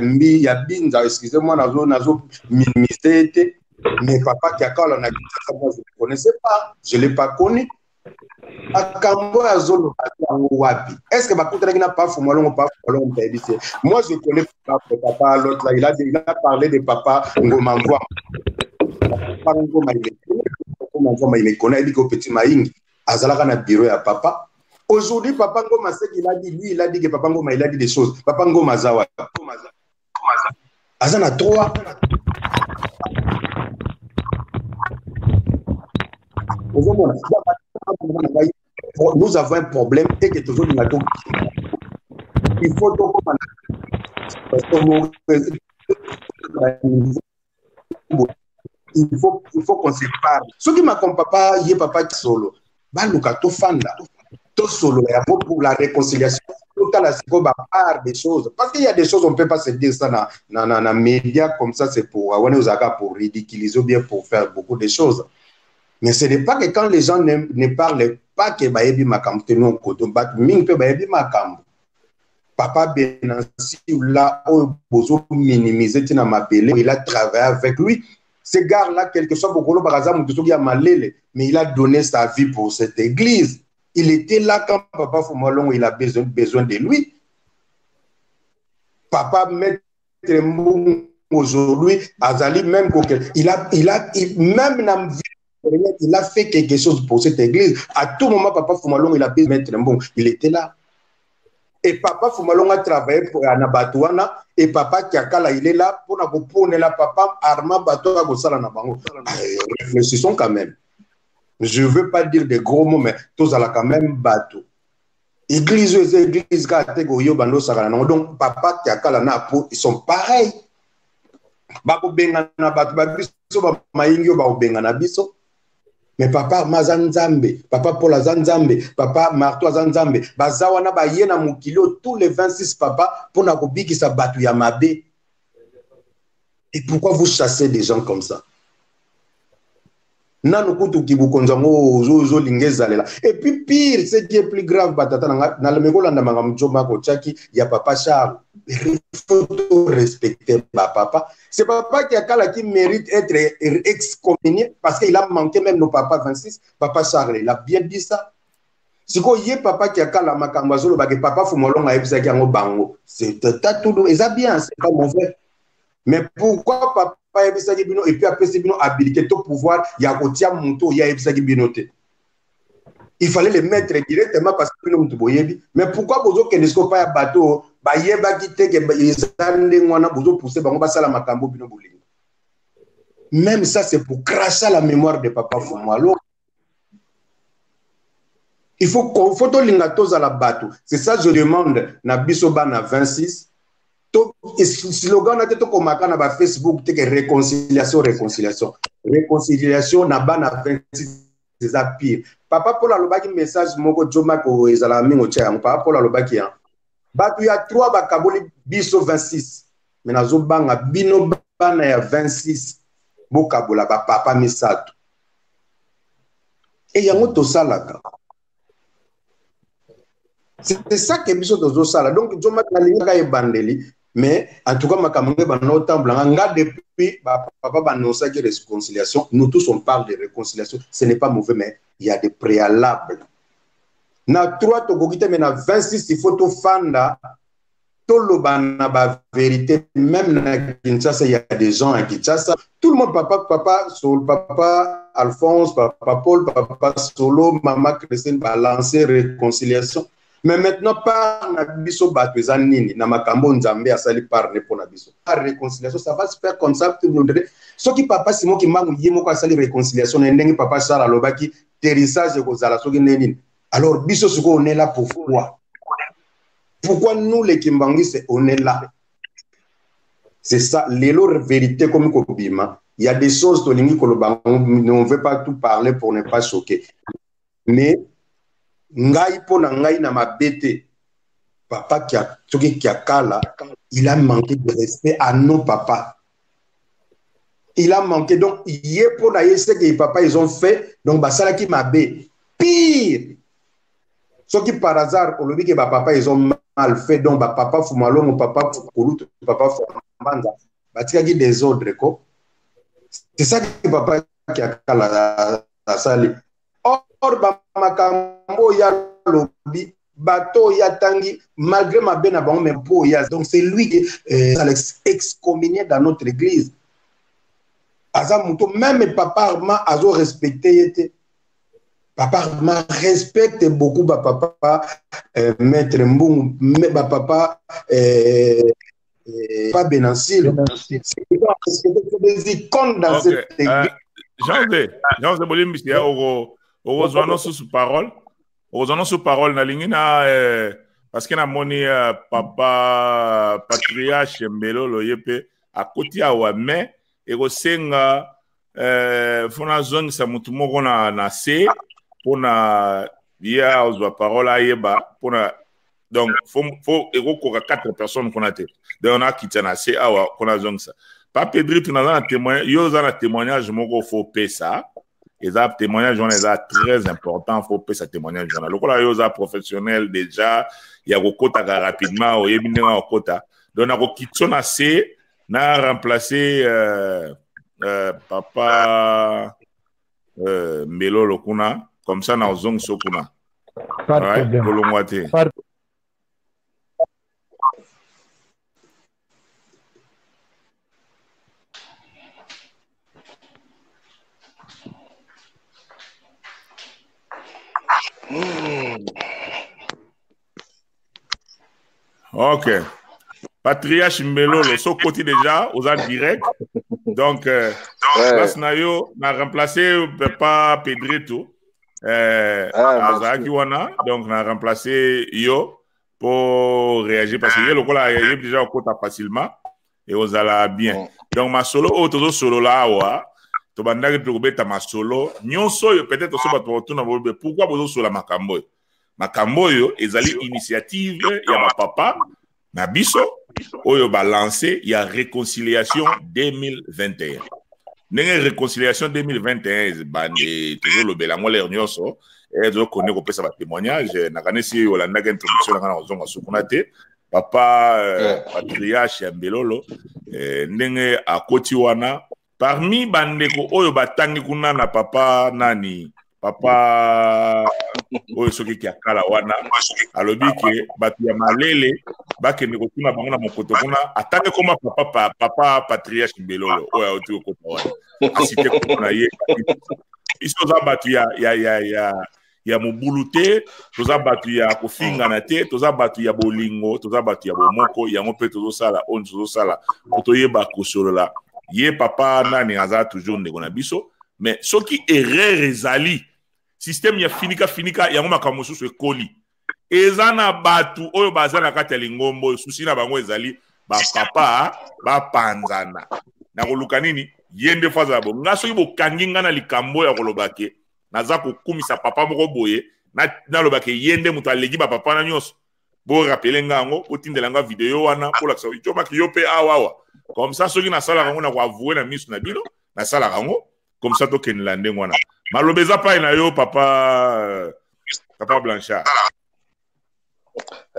mbi ya binza. Excusez-moi, nazo minimiser te, mais papa Kiakala na Kinshasa, moi je ne connaissais pas, je l'ai pas connu. Makambo oyo azoloba yango wapi? Est ce que bakutanaki na pafu Mwalongo? Pafu Mwalongo moto ayebi te. Moi je connais papa, papa l'autre là, il a parlé de papa Ngoma Mvwa. Papa Ngoma, il Ngoma Mvwa, il connaît, ayebi ko petit Maingi azalaka na bureau ya papa. Aujourd'hui, papa Ngoma, ce qu'il a dit, lui, il a dit que papa Ngoma, il a dit des choses. Papa Ngoma aza wapi? Aza na trois. Ozomona, nous avons un problème et que tozolinga to, il faut tokoma il faut qu'on se parle. Soki makambo papa ye, papa solo, baluka tofanda, tosolola yango pour la réconciliation. Totala sikoyo ba part des choses, parce qu'il y a des choses, on peut pas se dire ça na média comme ça. C'est pour wana ozalaka pour ridiculiser ou bien pour faire beaucoup de choses. Mais ce n'est pas que quand les gens ne parlent pas que bayebi makambo te. Non, koto bato mingi mpe bayebi makambo. Papa Benansi là oyo bozo minimiser ntina mabele, il a travaillé avec lui, ce gars là. Quelque soit bokolo bakaza moto soki ya malele, mais il a donné sa vie pour cette église. Il était là quand papa Fumalongo, il a besoin de lui. Papa Maître Mbungu aujourd'hui azali même, il a même na vie, il a fait quelque chose pour cette église. À tout moment, papa Fumalongo, il a besoin de Maître Mbungu, il était là. Et papa Fumalongo a travaillé pour na bato wana. Et papa Kiakala, il est là mpona koponela papa Arma bato ya kosala na bango. Réfléchissons quand même. Je veux pas dire de gros mots, mais tozala quand même bato. Église oyo eza église kaka te koyo bando osakana nango. Donc papa Kiakala na apo, ils sont pareils. Bakobengana bato ba biso, bamayingi oyo bakobengana biso. Mais papa Arma aza Nzambe, papa Paul aza Nzambe, papa Marto aza Nzambe. Baza wana baye na mokili oyo tous les 26 papa mpo na kobikisa bato ya mabe. Et pourquoi vous chassez des gens comme ça? Nanu kutu kibukonzi yango ozolinga ezalela. Et puis pire, ce qui est plus grave, batata na nga, nalemeki kolanda makambo Djo Mako otiaki ya papa Charles. Il faut respecter ba papa. C'est papa Kiakala qui mérite être excommunié parce qu'il a manqué même nos papas 26. Papa Charles, il a bien dit ça. Sikoyo ye papa Kiakala makambo azolobaki papa Fumolongo ayebisaki yango bango. C'est tatudu, eza bien, c'est pas mauvais. Mais pourquoi papa ayebisaki bino et puis apesi bino habilité to pouvoir ya kotia moto oyo ayebisaki bino te? Il fallait le mettre directement parce que bino moto boyebi. Mais pourquoi bozokende sikoyo pa ya bato bayebaki te ke eza ndenge wana, bozopousse bango basala makambo bino bolingi? Même ça, c'est pour cracher la mémoire de papa Fumu. Alors, il faut faut tolinga tozala bato. C'est ça je demande na biso bana 26. To slogan na te tokomaka na ba Facebook te ke réconciliation, réconciliation, réconciliation na bana 26 eza pire. Papa Paul alobaki message moko Djo Mako ezala mingi otia yango. Papa Paul alobaki ya bato ya 3 bakaboli biso 26, mais nazobanga bino bana ya 26 bokabola ba papa misato. E yango tosalaka. C'est ça que biso tozosala. Donc Djo Mako nalingaka ebandeli, mais en tout cas makambo nge banda otambola nga depuis ba papa banonsaki réconciliation. Nous tous on parle de réconciliation, ce n'est pas mauvais, mais il y a des préalables. Na 3 tokoki te, mais na 26 il faut tofanda toloba na ba vérité. Même na Kinshasa, il y a des gens à Kinshasa, tout le monde, papa, papa Sol, papa Alphonse, papa Paul, papa Solo, mama Christine, balancer réconciliation. Mais maintenant par na biso bato eza nini na makambo Nzambe asali par ne pona biso? Par réconciliation, ça va se faire comme ça, tout le monde. Soki papa Simon Kimbangu ye moko asali réconciliation na ndenge papa Charles alobaki terrissage ekozala soki nde nini, alors biso sikoyo on est là pourquoi? Pourquoi nous les Kimbanguistes on est là? C'est ça, lelo vérité comme kobima. Il y a des choses tolingi koloba, on ne veut pas tout parler pour ne pas choquer. Mais ngai po na ngai na mabete, papa kia soki Kiakala, il a manqué de respect à nos papas. Il a manqué, donc ye po na ye ce que papa ils ont fait, donc basalaki mabe. Pire, soki par hasard olobi ke ba papa ils ont mal fait, donc ba papa Fumalongo, papa Kulutu, papa Fumbanza batikaki désordre ko. C'est ça que papa Kiakala asali. Or ba makambo ya lobi bato ya tangi malgré mabe na bango, mais po ya, donc c'est lui qui est excommunié dans notre église. Aza moto même papa Armand azo respecté yete. Papa Armand respecte beaucoup ba papa maître Mbungu, mais ba papa pas Benancil. C'est des icônes dans cette église. Jean-Zé, Jean-Zé Bolimbisi, ya oko okozwa no susu parole, okozwa no susu parole nalingi na parce que namoni papa patriarche Mbelolo ye mpe akoti awa, mais ekosenga fo nazongisa motu moko na se mpona ye azwa parole ayeba mpona, donc fo ekokoka 4 personnes kuna te. Donc nakita na se awa mpona azongisa pa Pedrito. Naza na témoin, yo oza na témoignage moko fo pesa. Eza témoignage wana eza très important, fo pesa témoignage wana. Lokola yo oza professionnel déjà ya kokotaka rapidement, oyebi ndenge okota, donc nakokitisa na se na remplacer papa Mbelolo kuna, comme ça na ozongisa kuna. Pas de problème. Kolongwa te. Pas de Ok. Patriarche Mbelolo, so côté déjà, aux direct. Donc, place na yo, na remplacé papa Pedrito. Azalaki wana, donc na remplacé yo pour réagir parce que ye lokola ye déjà okota facilement et ozala bien. Donc masolo oyo tozosolola awa, tobandaki tokobeta masolo nyonso oyo, peut-être so bato bakotuna bobe pourquoi bozosolola makambo oyo. Makambo oyo ezali initiative ya bapapa na biso oyo balance ya réconciliation 2021. Ndenge réconciliation 2021 ebandi, tozolobela yango lere nyonso, tozokende kopesa batémoignage. Nakanisi olandaki introduction na ngai, na kozonga sukuna te. Papa patriarche ya Mbelolo, ndenge akoti wana parmi bandeko oyo batangi kuna na papa nani, papa oyo soki Kiakala wana, alobi ke bato ya malele bakende kotuna bango na mokoto kuna. Atangi koma papa patriarche Mbelolo oyo auti kokota wana, asite kombo na ye. Biso toza bato ya mobulu te, toza bato ya kofingana te, toza bato ya bolingo, toza bato ya bomoko. Yango mpe tozosala oyo tozosala po toyeba kosolola. Ye papa nani aza toujours ndeko na biso, mais soki erreur ezali, système ya finika finika yango, makambo mosusu ekoli. Eza na bato oyo baza na kati ya lingombo oyo, susi na bango ezali bapapa bapanzana na koluka nini. Ye nde fo azala bo. Nga soki bokangi nga na likambo ya koloba ke naza kokumisa papa moko boye, naloba ke ye nde moto aleki bapapa na nyonso, borappeler nga yango, botindela nga video wana, bolakisa jomaki yo mpe awa awa. Comme ça soki nasalaka yango, na koavouer na miso na bino nasalaka yango. Comme ça tokendela ndenge wana. Maloba eza pai na yo, papa Blanchard.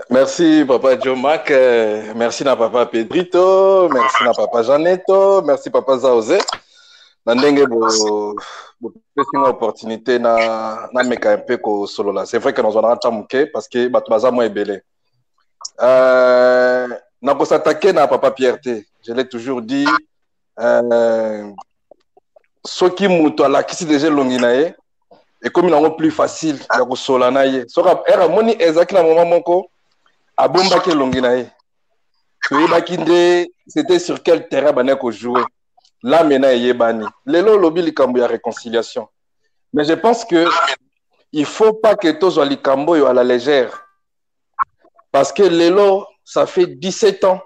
Merci papa Joe Mac, merci na papa Pedrito, merci na papa Janeto, merci papa Zaoze. Na ndenge bo bopesi nga opportunité na nameka un peu kosolola. C'est vrai que nazwanaka ntan moke parce que bato baza mwa ebele. Nakosatake na papa Pierre te. Je l'ai toujours dit, soki moto alakisi déjà elongi na ye, ekomi nango plus facile ya kosola na ye. Soki ere amoni ezalaki na moment moko abombaki elongi na ye, toyebaki nde c'était sur quel terrain bandaki kojouer. Là maintenant eyebani. Lelo olobi likambo ya réconciliation, mais je pense que il faut pas que tozwa likambo oyo à la légère, parce que lelo ça fait 17 ans,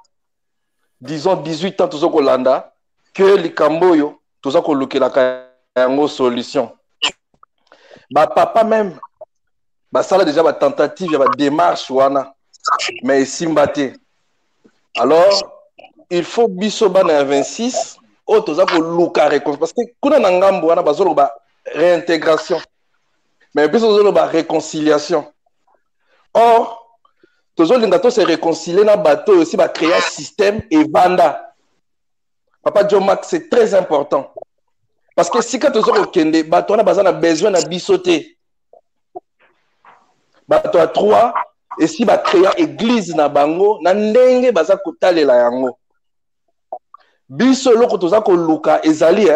disons 18 ans, toza kolanda que likambo oyo toza kolukelaka yango solution. Bapapa même basala déjà batentative ya badémarche wana, mais esimba te. Alors il faut biso bana ya 26 oyo toza koluka réconciliation, parce que kuna na ngambo wana bazoloba réintégration, mais biso tozoloba réconciliation. Or tozolinga to se réconcilier na bato oyo aussi bacréa système evanda. Papa John Max, c'est très important, parce que sika toza kokende, bato wana baza na besoin na biso te. Bato ya 3 esi bacréa église na bango na ndenge baza kotalela yango. Biso eloko toza koluka ezali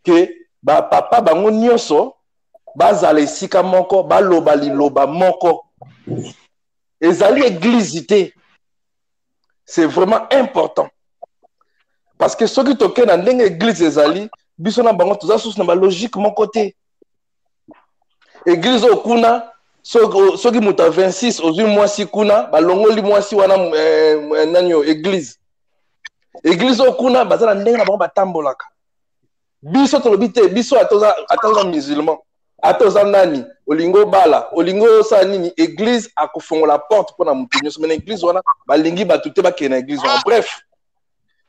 ke bapapa bango nyonso bazala esika moko, baloba liloba moko. Ezali église te. C'est vraiment important, parce que soki tokei na ndenge église ezali, biso na bango toza susu na balogique moko te. Église oyo kuna, soki moto ya 26 ozwi mwasi kuna, balongoli mwasi wana nani oyo église. Église oyo kuna baza na ndenge na bango batambolaka. Biso tolobi te. Biso ata oza musulman, ata oza nani, olingi obala, olingi osala nini, église akofongola porte mpona motu nyonso. Mais na église wana balingi bato te bakende na église wana. Bref,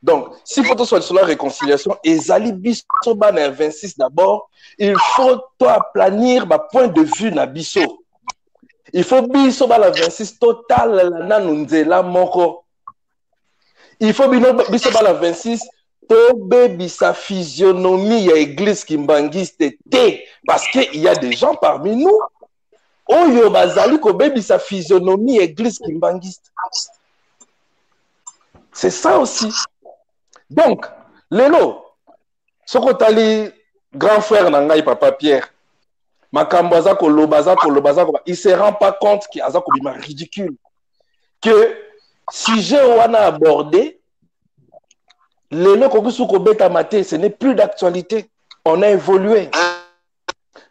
donc s'il faut tosala lisolo ya réconciliation, ezali biso bana ya 26 d'abord il faut toaplanir bapoint de vue na biso. Il faut biso bana 26 totalela nanu nzela moko. Il faut bino biso bana 26 tobebisa physionomie ya église kimbangiste te, parce que il y a des gens parmi nous oyo bazali kobebisa physionomie ya église kimbangiste. C'est ça aussi. Donc lelo soki otali grand frère na ngai papa Pierre, makambo aza koloba, aza koloba, aza koloba, il se rend pas compte ke aza kobima ridicule, que sujet wana abordé lelo ekoki su kobetama te. Ce n'est plus d'actualité, on a évolué.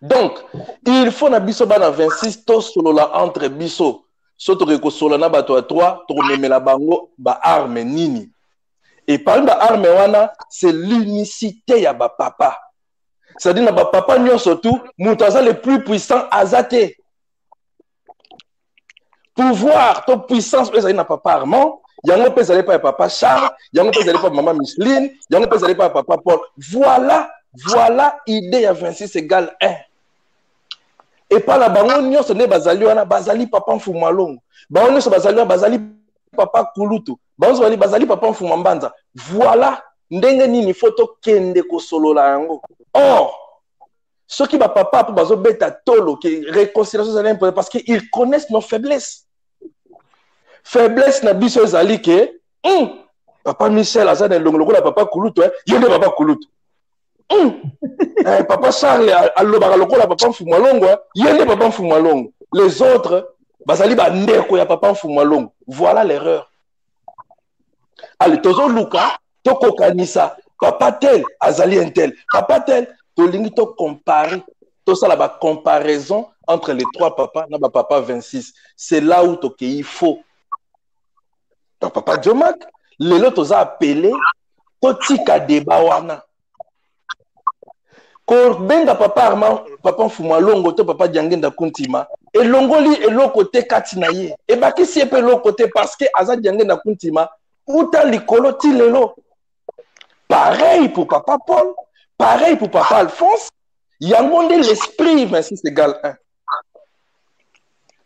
Donc il faut na biso bana 26 tosolola entre biso. So tokoki kosolola na bato ya 3, tokomemela bango baarme nini? Et parmi ba armes wana, c'est l'unicité ya ba papa. C'est-à-dire na ba papa nyonso tout, moto aza le plus puissant aza te. Pouvoir to puissance oyo ezali na papa Armand, yango mpe ezali epai ya papa Charles, yango mpe ezali epai ya mama Micheline, yango mpe ezali epai ya papa Paul. Voilà, voilà idée ya 26 égale 1. Epai na bango nyonso nde bazali wana, bazali papa Mfumu Alongo. Bango nyonso bazali wana, bazali papa Kulutu. Bango nyonso bazali, bazali papa Mfumu Mbanza. Voilà ndenge nini faut tokende kosolola yango. Or, soki ba papa po bazobeta tolo ke réconciliation ezali important parce que ils connaissent nos faiblesses. Faiblesse na biso ezali ke papa Michel aza na elongo lokola papa Kulutu, eh? Ye nde papa Kulutu. Papa Charles alobaka lokola papa Mfumu Alongo, eh? Ye nde papa Mfumu Alongo. Les autres bazali ba ndeko ya papa Mfumu Alongo. Voilà l'erreur. Allez, tozoluka tokokanisa papa tel azali un tel, papa tel tolingi to comparer, tosala ba comparaison entre les trois papas na ba papa 26. C'est là où tokei faux. Donc papa Djomack, lelo toza appelé totika débat wana. Kobenga papa Armand, papa Mfumu Alongo to papa Diangenda Kuntima elongoli eloko te kati na ye, ebakisi ye mpe eloko te parce que aza Diangenda Kuntima uta likolo ti lelo. Pareil pour papa Paul, pareil pour papa Alphonse. Yango nde l'esprit 26 égale 1.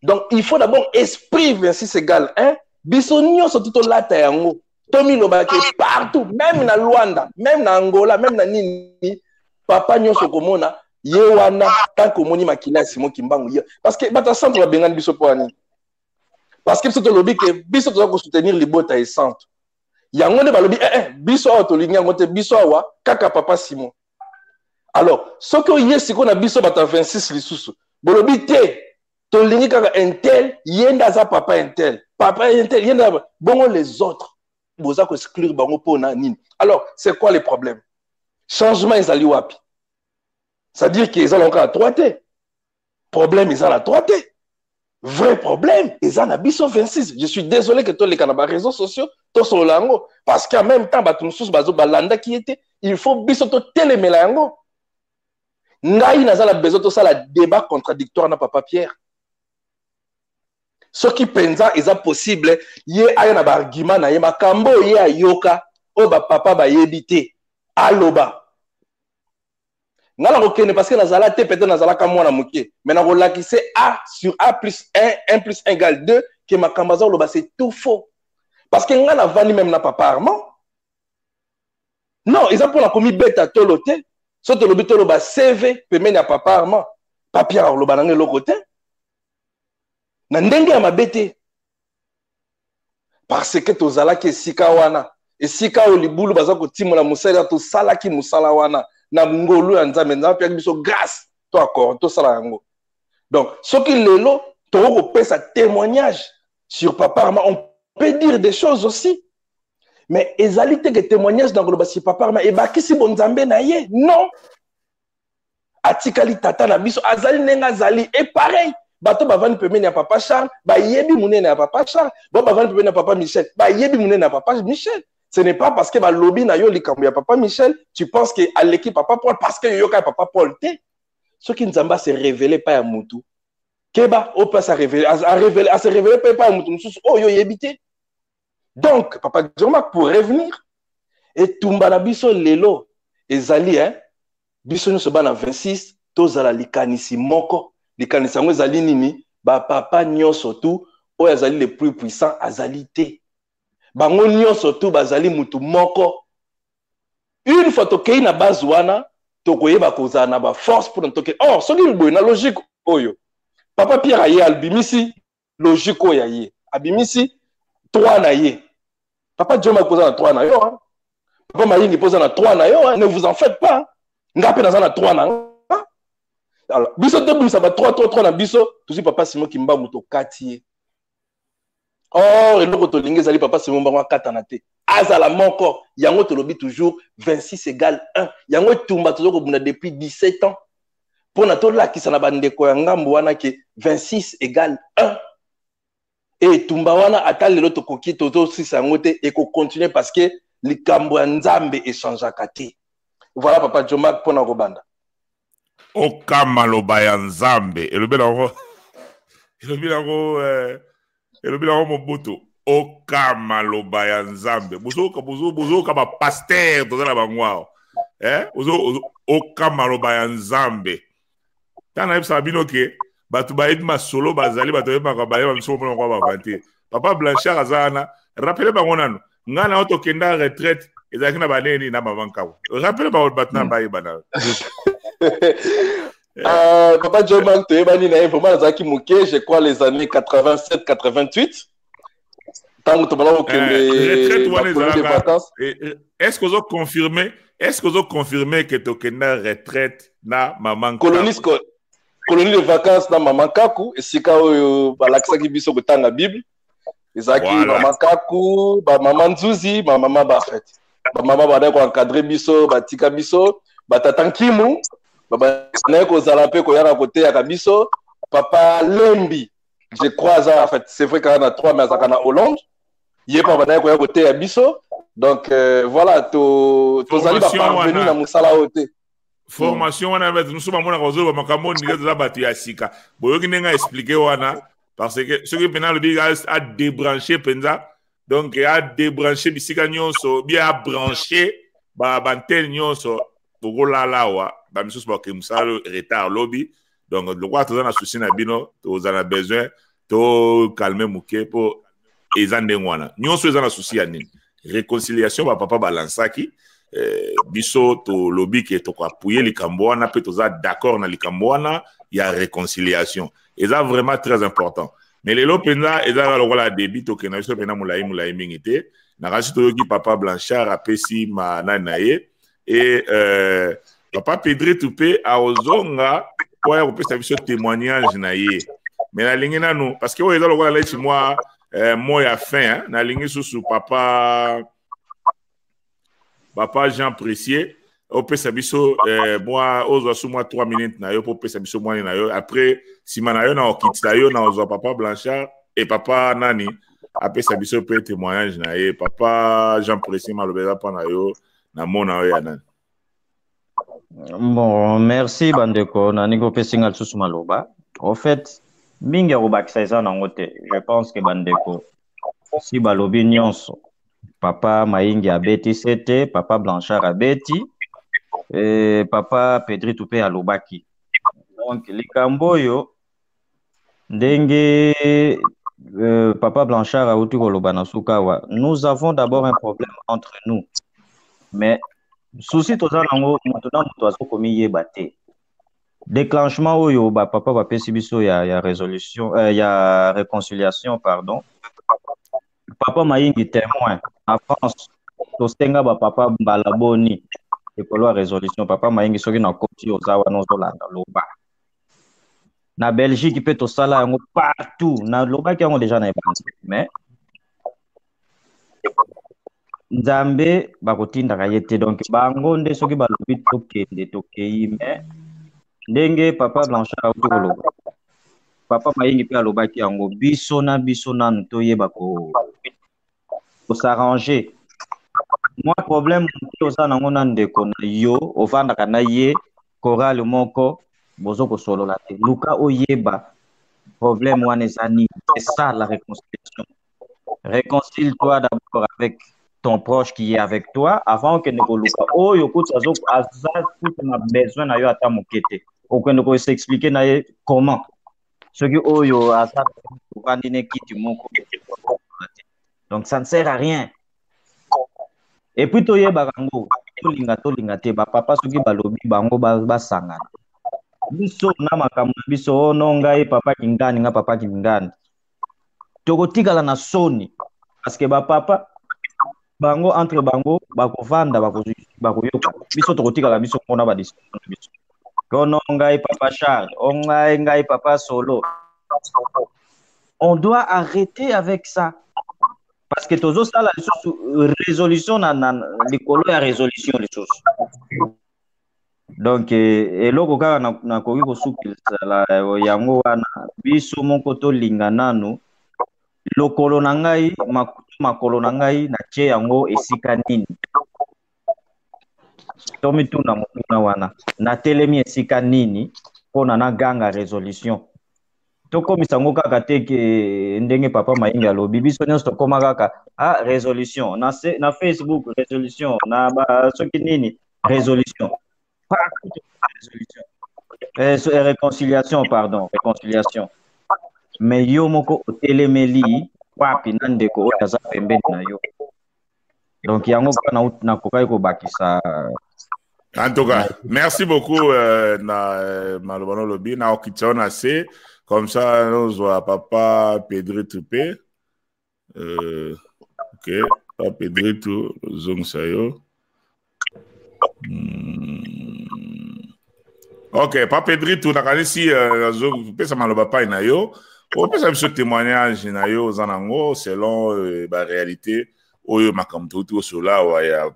Donc il faut d'abord esprit 26 égale 1. Biso nyonso tu tolata yango. Tomilobaki partout, même na Luanda, même na Angola, même na nini, papa nyonso komona ye wana tant que omoni makila ya Simon Kimbangu ye. Parce que bata centre babengani biso po nini? Parce que biso tolobi ke biso toza ko soutenir libota et centre. Yango nde balobi biso awa tolingi yango te, biso awa kaka papa Simon. Alors, soki oye siko na biso bata 26 lisusu, bolobi te tolingi kaka intel, ye nde aza papa intel, papa intel, ye nde aza bongo les autres boza ko exclure bango pona nini? Alors, c'est quoi le problème? Changement ezali wapi? C'est-à-dire que ezala kaka 3 te. Problème ezala 3 te. Vrai problème eza na biso 26. Je suis désolé que toleka na ba réseaux sociaux tosolola yango parce qu'en même temps bato mosusu bazo balandaki ye te. Il faut biso totelemela yango. Ngai naza na besoin tosala débat contradictoire na papa Pierre. Soki penza eza possible ye aya na ba argument na ye, makambo ye ayoka oyo ba papa bayebi te aloba. Nga na kokende parce que nazala te, peut-être nazalaka mwana moke, mais nakolakise A sur A plus 1, 1 plus 1 égale 2, que makambo aza koloba c'est tout faux. Parce que nga navandi même na papa Armand. Non, eza mpona komibeta tolo te. So tolobi toloba CV pembeni ya papa Armand, papa Pierre akoloba nanga eloko te. Na ndenge ya mabe te. Parce que tozalaki esika wana, esika oyo libulu baza kotimola mosala, tosalaki mosala wana na ngolu ya Nzambe. Nzambe apiaki biso grâce to accord tosala yango. Donc soki lelo tokoki kopesa témoignage sur papa Armand, on peut dire des choses aussi, mais ezali te que témoignage na koloba sur papa Armand ebakisi bonzambe na ye. Non, atikali tata na biso, azali ndenge azali. Et pareil, bato bavandi pembeni ya papa Charles bayebi monene ya papa Charles, bo bavandi pembeni ya papa Michel bayebi monene ya papa Michel. Ce n'est pas parce que balobi na yo likambo ya papa Michel, tu penses que aleki papa Paul parce que yoyoka ya papa Paul te. Soki Nzambe se révélé pa ya mutu, keba oyo mpe a se révélé mpe pa ya mutu mosusu oyo oyebi te. Donc papa Djomack, pour revenir, etumba na biso lelo ezali, hein, biso nyonso bana 26 tozala likanisi moko. Likanisi yango ezali nini? Ba papa nyonso tu oyo azali le plus puissant azali te. Bango nyonso tu bazali mutu moko. Une fois tokei na base wana, tokoyeba kozala na ba force pour toke. Or soki boye na logique oyo papa Pierre aye abimisi logique oyo aye abimisi 3 na ye. Papa Djomack poza na 3 na yo, hein? Papa Mayingi poza na 3 na yo, hein? Ne vous en faites pas. Nga pe naza na 3 na nga. Alors biso tobimisa ba 3 3 3 na biso, tozwi papa Simon Kimbangu tokati ye. Or eloko tolingi ezali papa Simon Kimbangu akatana te, azala moko. Yango tolobi toujours 26 égale 1. Yango etumba tozo kobunda depuis 17 ans mpona tolakisa na bandeko ya ngambo wana ke 26 égale 1. Et etumba wana ata lelo tokoki tozosisa yango te, ekocontinue parce que Likambo ya Nzambe echangeaka te. Voilà, papa Jomak, mpo na kobanda. Oka maloba ya Nzambe elobi nango, elobi nango, elobi nango Mobutu. Oka maloba ya Nzambe. Bozoka, bozoka ba pasteur toza na bango awa. Oka maloba ya Nzambe. Tango nayebisaka bino ke bato bayebi masolo bazali, bato bayebaka, bayeba biso mpona kwa bavante. Papa Blanchard aza wana, rappele bango nano. Nga na yo tokenda retraite ezalaki na baneni na mama Nkawu. Rappele bango bato na bayeba na. Papa Joe toyebani na ye vraiment, nazalaki moke, je crois les années 87 88, ntango tobanda kokende retraite wana ezalaka. Est-ce que ozo confirmer, est-ce que ozo confirmer que tokenda retraite na mama Nkaku? Colonie de vacances na mama Nkaku, esika oyo balakisaki biso kotanga Bible. Ezalaki mama Nkaku, bamama Nzuzi, bamama bafete, bamama bandaki koencadre biso, batika biso, batata Nkimu babandaki kozala mpe koyaka koteyaka biso. Papa Lembi, je crois, aza, en fait, c'est vrai kaka na 3, mais azalaka na Hollande, ye mpe abandaki koya koteya biso. Donc voilà, tozali baparvenu na mosala oyo te. Formation wana, bato mosusu bamonaka ozoloba makambo ndenge toza bato ya sika. Boyoki ndenge aexplike wana, parce que soki mpena alobi adébranche mpenza, donc adébranche bisika nyonso, bien abranche baantenne nyonso, bokolala awa, bamisusu bakokende mosala retard lobi. Donc lokola toza na souci na bino, toza na besoin tocalme moke, mpo eza ndenge wana nyonso eza na souci ya nini? Réconciliation. Bapapa balansaki, biso tolobi ke tokoappuye likambo wana mpe toza d'accord na likambo wana ya réconciliation. Eza vraiment très important. Mais lelo mpenza eza lokola début, tokenda biso mpenza molai molai mingi te. Nakasi toyoki papa Blanchard apesi ma nani na ye e papa Pedrito mpe aozonga po aya kopesa biso témoignage na ye. Mais nalingi nanu, parce que oyo eza lokola neti mwa mot ya fin, hein? Nalingi susu papa Jean Précier opesa biso mwa ozwa su mwa 3 minutes na yo mpo opesa biso mwani na yo. Après, nsima na yo na okitisa yo na ozwa papa Blanchard e papa nani apesa biso mpe témoignage na ye. Papa Jean Précier, maloba eza mpa na yo na mona oyo ya nani. Bon, merci bandeko naningi opesi nga lisusu maloba. Au fait, mingi ya kobakisa eza nango te. Je pense que bandeko si balobi nyonso. Papa Mayingi abeti sete, papa Blanchard abeti e, papa Pedrito mpe alobaki. Donc likambo oyo ndenge papa Blanchard auti koloba na suka awa, nous avons d'abord un problème entre nous, mais souci toza nango, moto na moto azokomiyeba te. Déclenchement oyo bapapa bapesi biso ya résolution, ya réconciliation, pardon, papa Mayingi témoin, na France tosenga bapapa mbala boni likolo ya résolution. Papa Mayingi, soki nakoti, oza wana ozolanda, loba. Na Belgique mpe tosala yango partout, nalobaki yango déjà na ebandi. Mais Nzambe bakotindaka ye te, donc bango nde soki balobi tokende, tokei. Mais ndenge papa Blanchard auti koloba, papa Mayingi mpe alobaki yango, biso na biso nanu toyeba kos'arranger. Mwa problème moke oza nango na ndeko na yo, ovandaka na ye chorale moko, bozo kosolola te, luka oyeba problème wana eza nini. C'est ça la réconciliation. Réconcilie-toi d'abord avec ton proche qui est avec toi avant okende koluka oyo kutu aza kutu na besoin na yo ata moke te. Okende kos'expliquer na ye comment soki oyo aza ovandi ne kiti moko? Donc ça ne sert à rien. Et puis toyebaka yango, tolinga tolinga te, bapapa soki balobi bango basangana, biso na makambo na biso ono, ngai papa kingani, nga papa kingani, tokotikala na soni, parce que bapapa bango entre bango bakovanda, bakoyoka. Biso tokotikala biso mpona badiscussion na biso ono, ngai papa Charles o, ngai papa Solo. On doit arrêter avec ça, parce que tozosala lisusu résolution na likolo ya résolution lisusu. Donc eloko kaka nakoki kosukisa yango wana, biso moko tolinga nanu. Lokolo na ngai. Makolo na ngai natie yango esika nini? Tomituna motuna wana, natelemi esika nini mpona naganga résolution? Tokomisa yango kaka te ke ndenge papa Mayingi alobi, biso nyonso tokóma kaka ah, résolution na, na Facebook, résolution na ba soki nini, résolution partout, résolution, réconciliation, pardon, réconciliation. Mais yo moko otelemeli wapi na ndeko oyo aza pembeni na yo? Donc yango kaka nakokaki kobakisa. En tout cas, merci beaucoup na maloba nolobi na okitisa yo na se comme ça nozwa papa Pedrito mpe. Ok, papa Pedrito, ozongisa yo. Ok, papa Pedrito, nakanisi nazopesa maloba pai na yo, opesa biso témoignage na yo oza nango selon baréalité oyo makambo touti kosola awa ya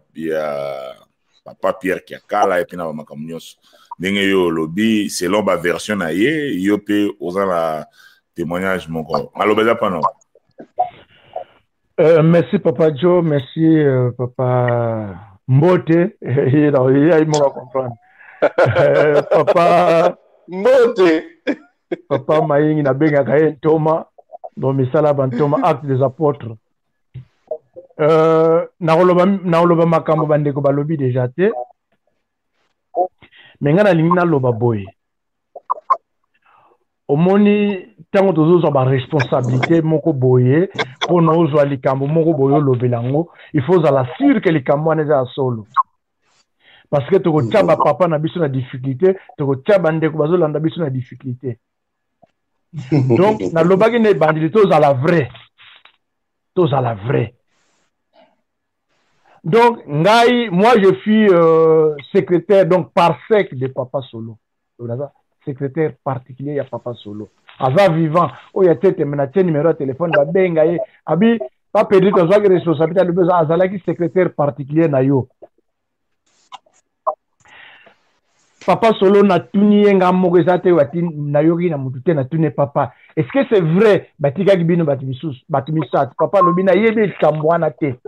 papa Pierre Kiakala, et puis na bamakambo nyonso ndenge yo olobi selon baversion na ye. Yo mpe oza na témoignage moko, maloba eza mpana. Merci papa Joe, merci papa Mbote, il m'a comprendre. Papa Mbote. Papa Mayingi nabengaka ye ntoma, donc misala bantoma, Acte des Apôtres. Nakoloba nakoloba makambo bandeko balobi déjà te, me ngai nalingi naloba boye. Omoni, ntango tozozwa baresponsabilité moko boye, mpona ozwa likambo moko boye olobela yango, il faut ozala sûr ke likambo wana eza ya solo, parce que tokotia bapapa na biso na difficulté, tokotia bandeko bazolanda biso na difficulté. Donc nalobaki na ebandeli, tozala vrai, tozala vrai. Donc ngai, moi je suis secrétaire, donc parsec de papa Solo. Donc naza secrétaire particulier ya papa Solo, aza vivant oyo atete me natie numéro ya telefone, babenga ye. Abi pa Pedrito azwaki responsabilité, alobi azalaki secrétaire particulier na yo papa Solo. Natuni ye nga moko, eza te nayoki na motu te. Natuni ye: "Papa, est ce que c'est vrai batikaki bino bato misusu, bato misato?" Papa alobi: "Nayebi likambo wana te."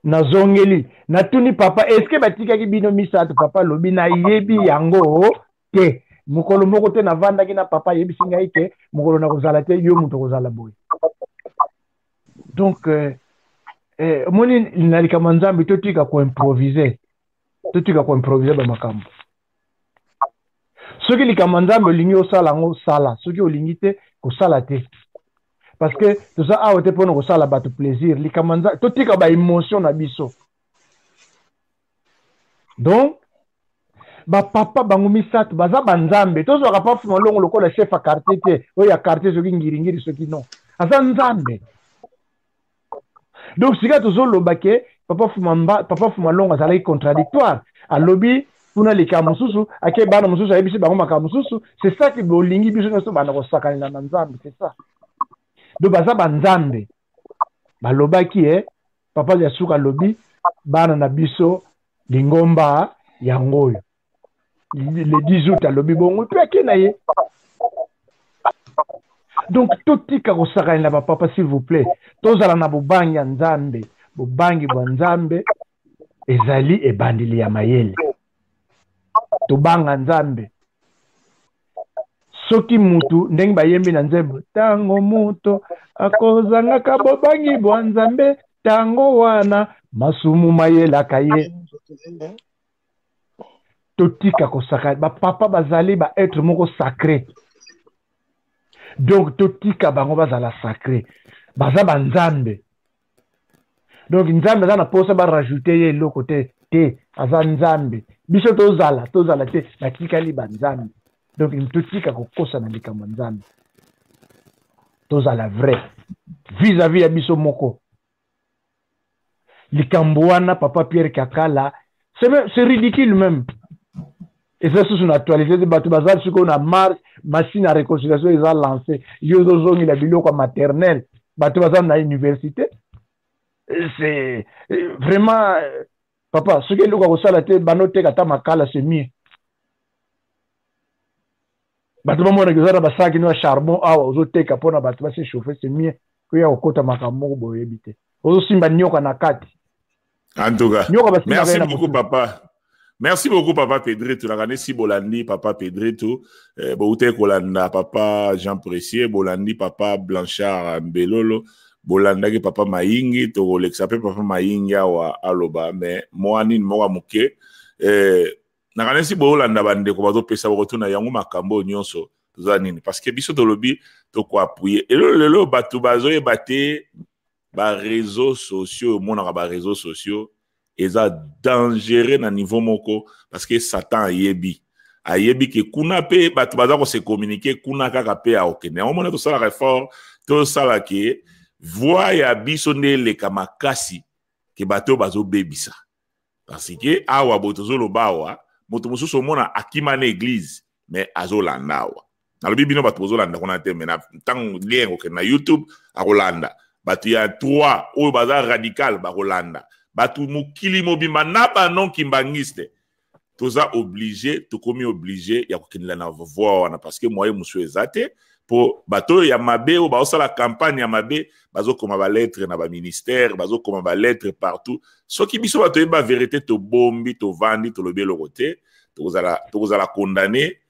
Nazongeli, natuni: "Papa, est ce que batikaki bino misato?" Papa alobi: "Nayebi yango te. Mokolo moko te navandaki na papa, ayebisi ngai ke mokolo na kozala te, yo moto okozala boye." Donc omoni, na likambo ya Nzambe, totika koimprovise, totika koimprovise bamakambo. Soki likambo ya Nzambe olingi osala yango, sala. Soki olingi te, kosala te, parce que toza awa te mpona kosala bato plaisir. Likambo ya Nzambe, totika baémotion na biso. Donc bapapa bango misato baza banzambe. Tozwaka pa Fuma Longo lokola chef ya quartier te, oyo ya quartier soki ngiringiri soki non, aza nzambe. Donc sika tozoloba ke papa Fuma Longo azalaki contradictoire, alobi kuna likambo mosusu, ake bana mosusu ayebisi bango makambo mosusu. C'est ça ke bolingi biso nyonso banda kosakanela na Nzambe, c'est ça. Donc baza banzambe. Balobaki e papa ya suka alobi: "Bana na biso, lingomba yango oyo." Le 10 août alobi bongo mpe ake na ye. Donc totika kosakanela bapapa, s'il vous plaît. Tozala na bobangi ya Nzambe. Bobangi bwa Nzambe ezali ebandeli ya mayele. Tobanga Nzambe. Soki mutu, ndenge bayembi na nzembo, ntango moto akozangaka bobangi bwa Nzambe, ntango wana masumu mayelaka ye. Totika kosaka. Bapapa bazali baêtre moko sacré, donc totika bango bazala sacré. Baza banzambe, donc Nzambe aza na mposa barajoute ye eloko te te. Aza Nzambe. Biso tozala, tozala te, batikali banzambe. Donc totika kokosa na likambo ya Nzambe. Tozala vrai vis-à-vis ya biso moko. Likambo wana, papa Pierre Kakala, c'est ridicule même. Eza susu na actualité te. Bato baza sikoyo na marche, machine ya réconciliation eza lancé, yo ozozongela biloko ya maternelle, bato baza na université. C'est vraiment, papa, soki eloko ya kosala te, bano teka ata makala, c'est mieux. Bato bamonaki oza na basaki no ya charbon awa ozoteka mpo na bato base chauffe, c'est mieux koya kokota makambo moko boye oyebi te, ozosimba nyoka na kati. En tout cas, merci beaucoup papa. Merci beaucoup papa Pedrito. Nakanisi bolandi papa Pedrito, eh, boute kolanda papa Jean Precieux, bolandi papa Blanchard Mbelolo, bolandaki papa Mayingi, tokolekisa pe papa Mayingi awa aloba, mais mwa nini moko moke, eh, nakanisi bolanda bandeko bazopesa bokotuna yango makambo oyo nyonso toza nini, parce que biso tolobi tokoappuyer elolo lelo bato bazoyeba te ba réseaux sociaux. Omonaka ba réseaux sociaux eza dangereux na niveau moko, parce que Satan ayebi ke kuna mpe bato baza kose communiquer kuna kaka mpe akokende yango. Mona tosalaka effort, tosala ke voix ya biso nde eleka makasi ke bato oyo bazobebisa, parce que awa boye tozoloba awa, moto mosusu omona akima na église mais azolanda awa. Nalobi bino bato bozolanda kuna te, mais na ntango lien kokende na YouTube, akolanda. Bato ya 3 oyo baza radical bakolanda, bato mokili mobimba na banon kimbangiste. Toza obligé, tokomi obligé ya kokendela na voie wana, parce que moyen mosusu eza te, mpo bato oyo ya mabe oyo baosala campagne ya mabe bazokoma balettre na baministère, bazokoma balettre partout. Soki biso bato oyeba vérité, tobombi, tovandi, tolobi eloko te, tokozala condamné,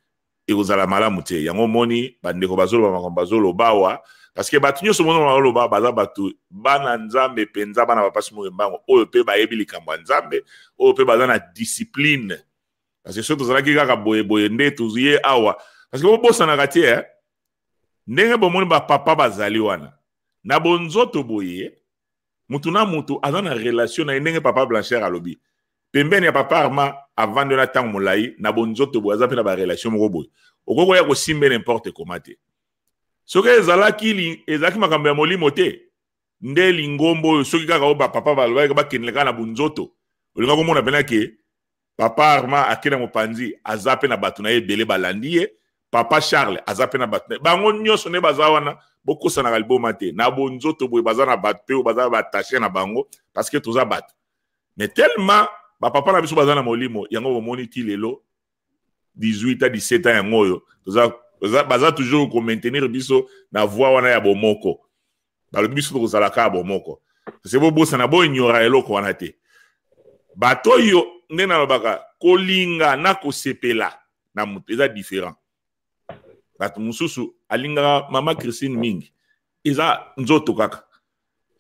ekozala malamu te. Yango omoni bandeko bazoloba makambo bazoloba awa, parce que bato nyonso mona bazoloba baza bato bana Nzambe mpenza, bana bapasi moke mbango oyo mpe bayebi likambo ya Nzambe, oyo mpe baza na discipline, parce que soki tozalaki kaka boyeboye nde toye awa, parce que bobosanaka te, eh? Ndenge bomoni bapapa bazali wana na bonzoto boye, mutu na mutu aza na relation na ye. Ndenge papa Blanchard alobi, pembeni ya papa Arma avandi wana ntango molai na bonzoto boye, aza mpe na barelation moko boye, okoki koya kosimbe n'importe comment te. Soki ezalaki makambo ya molimo te nde lingombo oyo, soki kaka oyo bapapa balobaki bakendele kaka na bonzoto, olinga komona mpena ke papa Arma ake na mopanzi, aza mpe na bato na ye ebele balandi ye. Papa Charles aza mpe na bato na ye, bango nyonso nde baza wana. Bokosanaka liboma te, na bonzoto boye baza na bato mpe oyo baza baattaché na bango, parce que toza bato. Mais tellement bapapa na biso baza na molimo, yango bomoni ti lelo 18 à 17 ans yango oyo baza toujours komaintenir biso na voie wana ya bomoko. Balobi biso tokozala kaka bomoko, parce que bobosana, boignora eloko wana te. Bato oyo nde nalobaka, kolinga na kosepela na moto eza différent. Bato mosusu alingaka mama Christine mingi, eza nzoto kaka.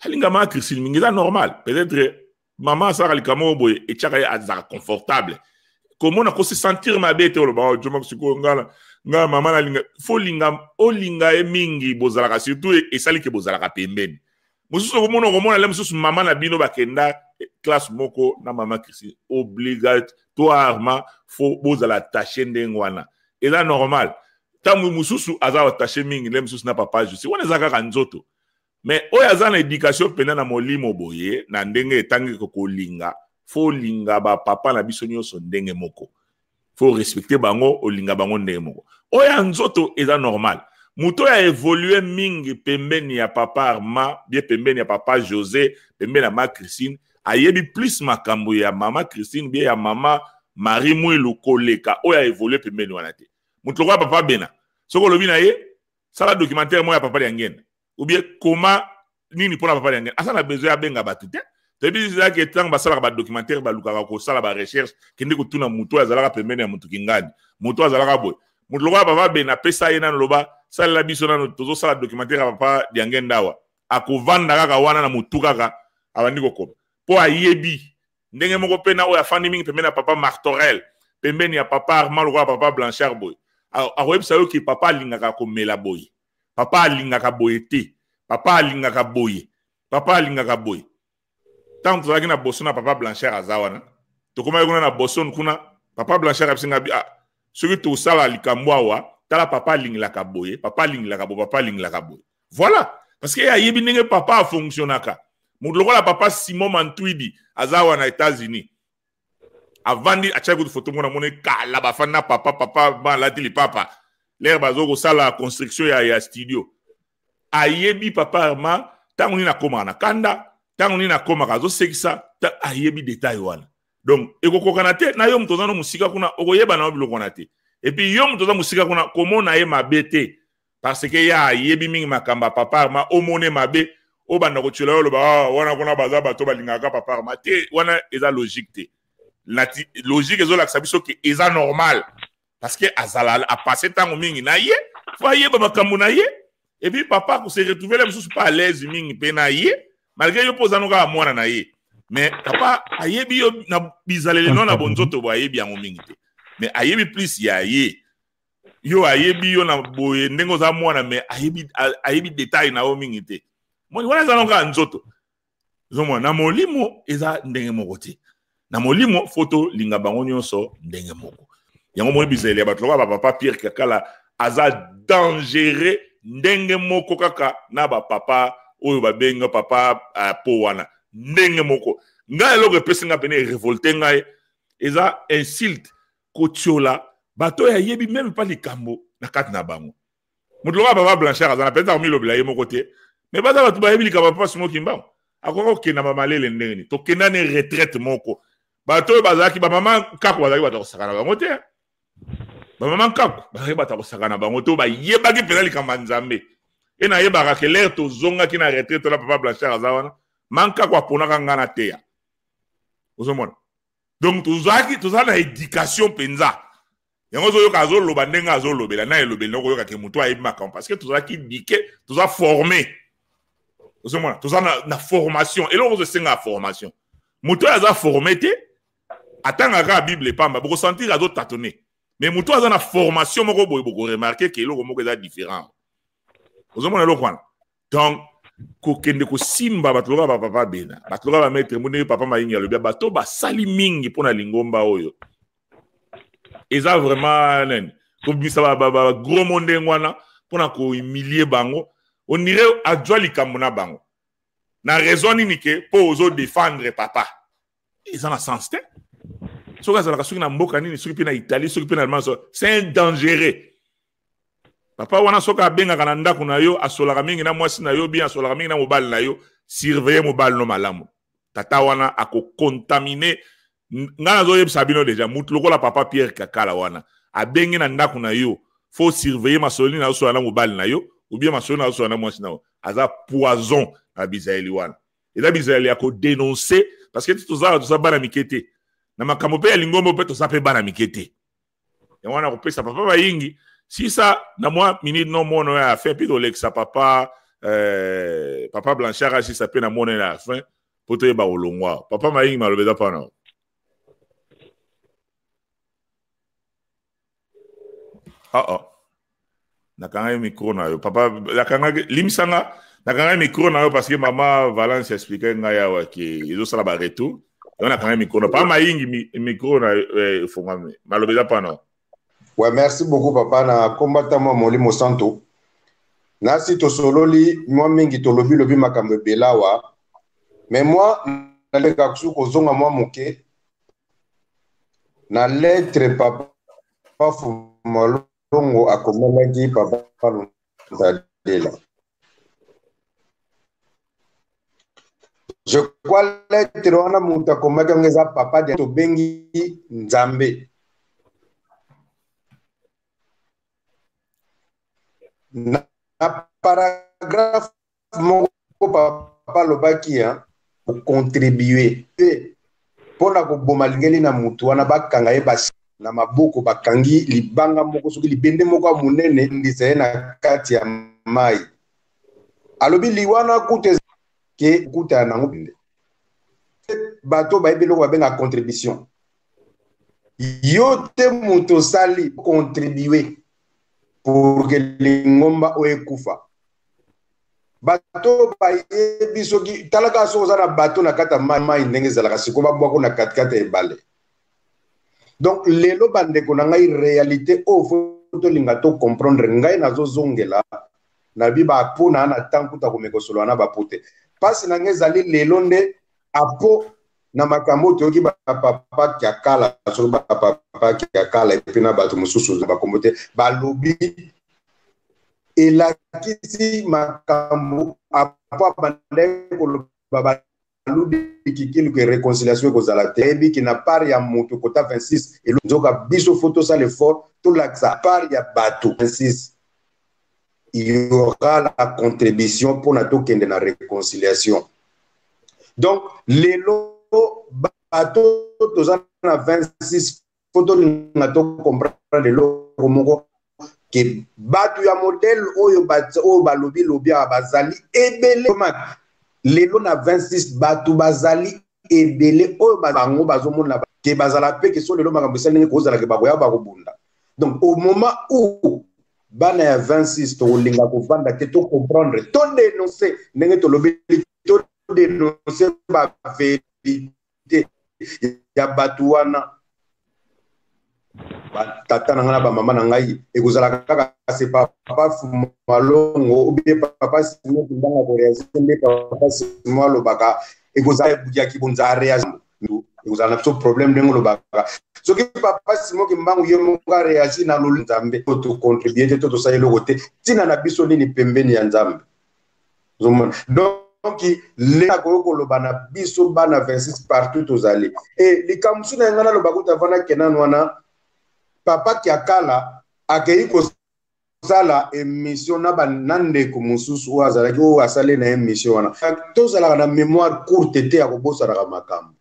Alinga mama Christine mingi, eza normal. Peut-être mama asalaka likambo oyo boye etiaka ye azalaka confortable, komona kose sentir mabe te. Oloba, oh, joma sikoyo ngana nga mama nalinga, fo linga, olinga ye mingi, bozalaka surtout esali ke bozalaka pembeni. Mosusu okomona le mosusu mama na bino bakenda classe moko na mama Christine, obligatoirement fo bozala attaché ndenge wana, eza normal. Ntango mosusu aza attaché mingi nde mosusu na papa Justi wana, eza kaka nzoto. Mais oyo aza na éducation mpenza na molimo boye, na ndenge etangi kolinga, fo olinga bapapa na biso nyonso ndenge moko, fo respecte bango, olinga bango ndenge moko. Oyo ya nzoto eza normal. Moto oyo aévolue mingi pembeni ya papa Arma, bien pembeni ya papa José, pembeni ya ma Christine, ayebi plus makambo ya mama Christine bien ya mama Marie Mwilu koleka oyo aévolue pembeni wana te. Moto lokola papa Bena, soki olobi na ye sala documentaire moko ya papa Liangene ou bien koma nini mpona papa Liangene, aza na besoin abenga bato te. Toyebi ezalaki ntango basalaka badocumentaire, balukaka kosala barecherche, kende kotuna moto oyo azalaka pembeni ya motu kingani, moto oyo azalaka boye. Moto lokola papa Bena, apesa ye nano, loba salela biso nano, tozosala documentaire ya papa Diangenda awa, akovanda kaka wana na motu kaka abandi kokoma, mpo ayebi ndenge moko mpe na oyo afandi mingi pembeni ya papa Martorel, pembeni ya papa Armand, lokola papa Blanchard boye, akoyebisa yo ke papa alingaka komela boye, papa alingaka boye te, papa alingaka boye, papa alingaka boye. Ntango tozalaki na Boston na papa Blanchard aza wana, tokomaki kuna na Boston kuna, papa Blanchard abisi nga, ah, soki tosala likambo awa, tala papa alingelaka boye, papa alingelaka boye, papa alingelaka boye. Voilà, parce que ayebi ndenge papa afonctionnaka. Moto lokola papa Simon Mantwidi aza awa na États-Unis, avandi, atiaki kutu foto moko namoni kala, bafandi na papa, papa balati lipapa lere bazo kosala construction ya studio. Ayebi papa Arma ntango nini akomaka na kanda, ntango nini akomaka azosekisa, ayebi detail wana. Donc ekokokana te na yo moto oza no mosika kuna, okoyeba na yo biloko wana te. Et puis yo moto oza mosika kuna, komona ye mabe te, parce que ya ayebi mingi makambo ya papa Arma. Omone mabe, obanda kotiola yo, oloba: "Ah, wana kuna baza bato balingaka papa Arma te." Wana eza logique te. Logique ezolakisa biso ke eza normal, parce que azala apasse ntango mingi na ye, faut ayeba makambo na ye. Et puis papa kose retrouver la mosusu pas à l'aise mingi mpe na ye, malgré yo mpo oza no kaka mwana na ye, mais papa ayebi yo na bizaleli no na bonzoto boye, ayebi yango mingi te, mais ayebi plus ya ye. Yo ayebi yo na boye ndenge oza mwana, mais ayebi détail na yo mingi te. Moni wana eza no kaka nzoto. Ozomona, na molimo eza ndenge moko te. Na molimo, faut tolinga bango nyonso ndenge moko. Yango moni bizaleli ya bato lokola bapapa Pierre Kakala aza dangereux ndenge moko kaka na bapapa oyo babenga papa po wana ndenge moko. Ngai, eloko epesi ngai pene révolte ngai eza insulte, kotiola bato oyo ayebi même pas likambo na kati na bango. Moto lokola papa Blanchard aza na peut-être akomilobela ye moko te, mais baza bato bayebi likambo. Papa Simo Kimbangu akoki kokenda bamalele ndenge nini? Tokenda ne retraite moko, bato oyo bazalaki bamama Nkako, bazalaki bato ya kosaka na bango te. Bamama Nkako bazalaki bato ya kosaka na bango te, oyo bayebaki mpenza likambo ya Nzambe. E nayebaka ke l'heure tozongaki na retraite wana, papa Blanchard aza wana, ma Nkako aponaka nga na teya. Ozomona, donc tozalaki, toza na éducation mpenza. Yango ozoyoka azoloba ndenge azolobela na elobeli, nakoyoka ke moto ayebi makambo, parce que tozalaki éduqué, toza formé. Ozomona, toza na formation. Eloko ozosenga ya formation, moto oyo aza formé te, atangaka kaka Bible epamba, bokosentir azotâtonner. Mais moto aza na formation moko boye, bokoremarquer ke eloko moko eza différent. Ozomona eloko wana. Donc kokende kosimba bato lokola bapapa Bena, bato lokola bamaître mo, ndenge papa Mayingi alobi, bato basali mingi mpo na lingomba oyo, eza vraiment nani kobimisa bagros mo ndenge wana mpona kohumilie bango. On dirait azwa likambo na bango na raison nini ke mpo ozodéfendre papa? Eza na sens te. Soki azalaka soki na mboka nini, soki mpe na Italie, soki mpe na Allemagne, c'est un dangereux papa wana. Soki abengaka na ndako na yo, asolaka mingi na mwasi na yo, bien asolaka mingi na mobali na yo, surveille mobali no malamu. Tata wana akocontaminer. Ngai nazoyebisa bino déjà, mutu lokola papa Pierre Kakala wana abengi na ndako na yo, faut surveiller masolo nini azosola na mobali na yo ou bien masolo nini azosola na mwasi na yo. Aza poison na bizaleli wana. Eza bizaleli ya kodénoncer, parce que tozala, toza bana mike te na makambo mpe ya lingombo, mpe toza mpe bana mike te. Yango wana kopesa papa Bayingi sisa na mwa minute no mona oyo ya fin, mpe tolekisa papa Blanchard asisa mpe na mona ya fin mpo toyeba kolongwa. Papa Mayingi, maloba eza mpana. Ah oh. Nakangaki micro na yo, papa. Nakangaki, limbisanga, nakangaki micro na yo parce que mama Valence expliqué ngai awa ke ezosala baretour. Yango nakangaki micro na papa Mayingi. Micro na yo efongwami, maloba eza mpana. Ouais, merci beaucoup papa. Na kombata mwa Molimo Santo nasi tosololi mwa mingi, tolobi lobi makambo ebele awa, mais moi naleka kusu kozonga mwa moke na lettre papa Fumalongo akomelaki papa Luntadela. Je crois lettre wana, moto akomaki yango eza papa de tobengi Nzambe. Na paragraphe moko, papa alobaki kocontribuer te mpo na koboma lingeli na mutu wana, bakanga ye basi na maboko, bakangi libanga moko, soki libende moko ya monene, ndisa ye na kati ya mai. Alobi liwana kuta ke kuta nango. Bato bayebi eloko babengaka contribution. Yo te moto osali contribue pour que lingomba oyo ekufa. Bato bayebi, soki talaka, soki oza na bato na kati ya mai, ndenge ezalaka sikoyo, babwako na katikati ya ebale. Donc lelo, bandeko na ngai, réalité oyo faut tolinga tocomprendre. Ngai nazozongela nabi bapo na na ntango kuta komeka kosolola na bapo te. Mpasi na ngai ezali lelo nde apo na makambo oyo toyoki bapapa Kiakala, soki bapapa Kiakala epe na bato mosusu bakombo te, balobi elakisi makambo apo abandaki koloba. Ludi Kikilu ke réconciliation ekozala te. Ayebi ke na part ya moto kota 26 elo, nzoka biso faut tosala effort, tolakisa part ya bato 26, il y aura la contribution mpona tokende na réconciliation. Donc lelo bato toza na 26, faut tolinga tocomprendre eloko moko ke bato ya modèle oyo, oyo balobi lobi awa, bazali ebele. Lelo na 26, bato bazali ebele oyo bango bazomona ke bazala mpe ke so lelo makambo esali ndenge kozala ke bakoya bakobunda. Donc au moment où bana ya 26 tokolinga kovanda te, tocomprendre, todénonce ndenge tolobeli, todénonce bavérité ya bato wana, batata na ngai na bamama na ngai, ekozala kaka se papa Fumalongo ou bien papa Simon Kimbanga koréagir. Nde papa Simon alobaka, ekozala ya kibonza aréagir, ekozala na biso problème. Ndenge olobaka, soki papa Simon Kimbangu ye moko aréagir na lolo Nzambe, tocontribue te to tosala eloko te. Ntina na biso nini pembeni ya Nzambe? Ozomona, donc le akoki koloba na biso bana 26 partout tozali. E likambo mosusu na ngai naloba kuta vana kenanu wana, papa Kiakala akei kosala émission na ndeko mosusu oyo azalaki, oyo asali na émission wana. Tozalaka na mémoire courte te ya kobosanaka makambo.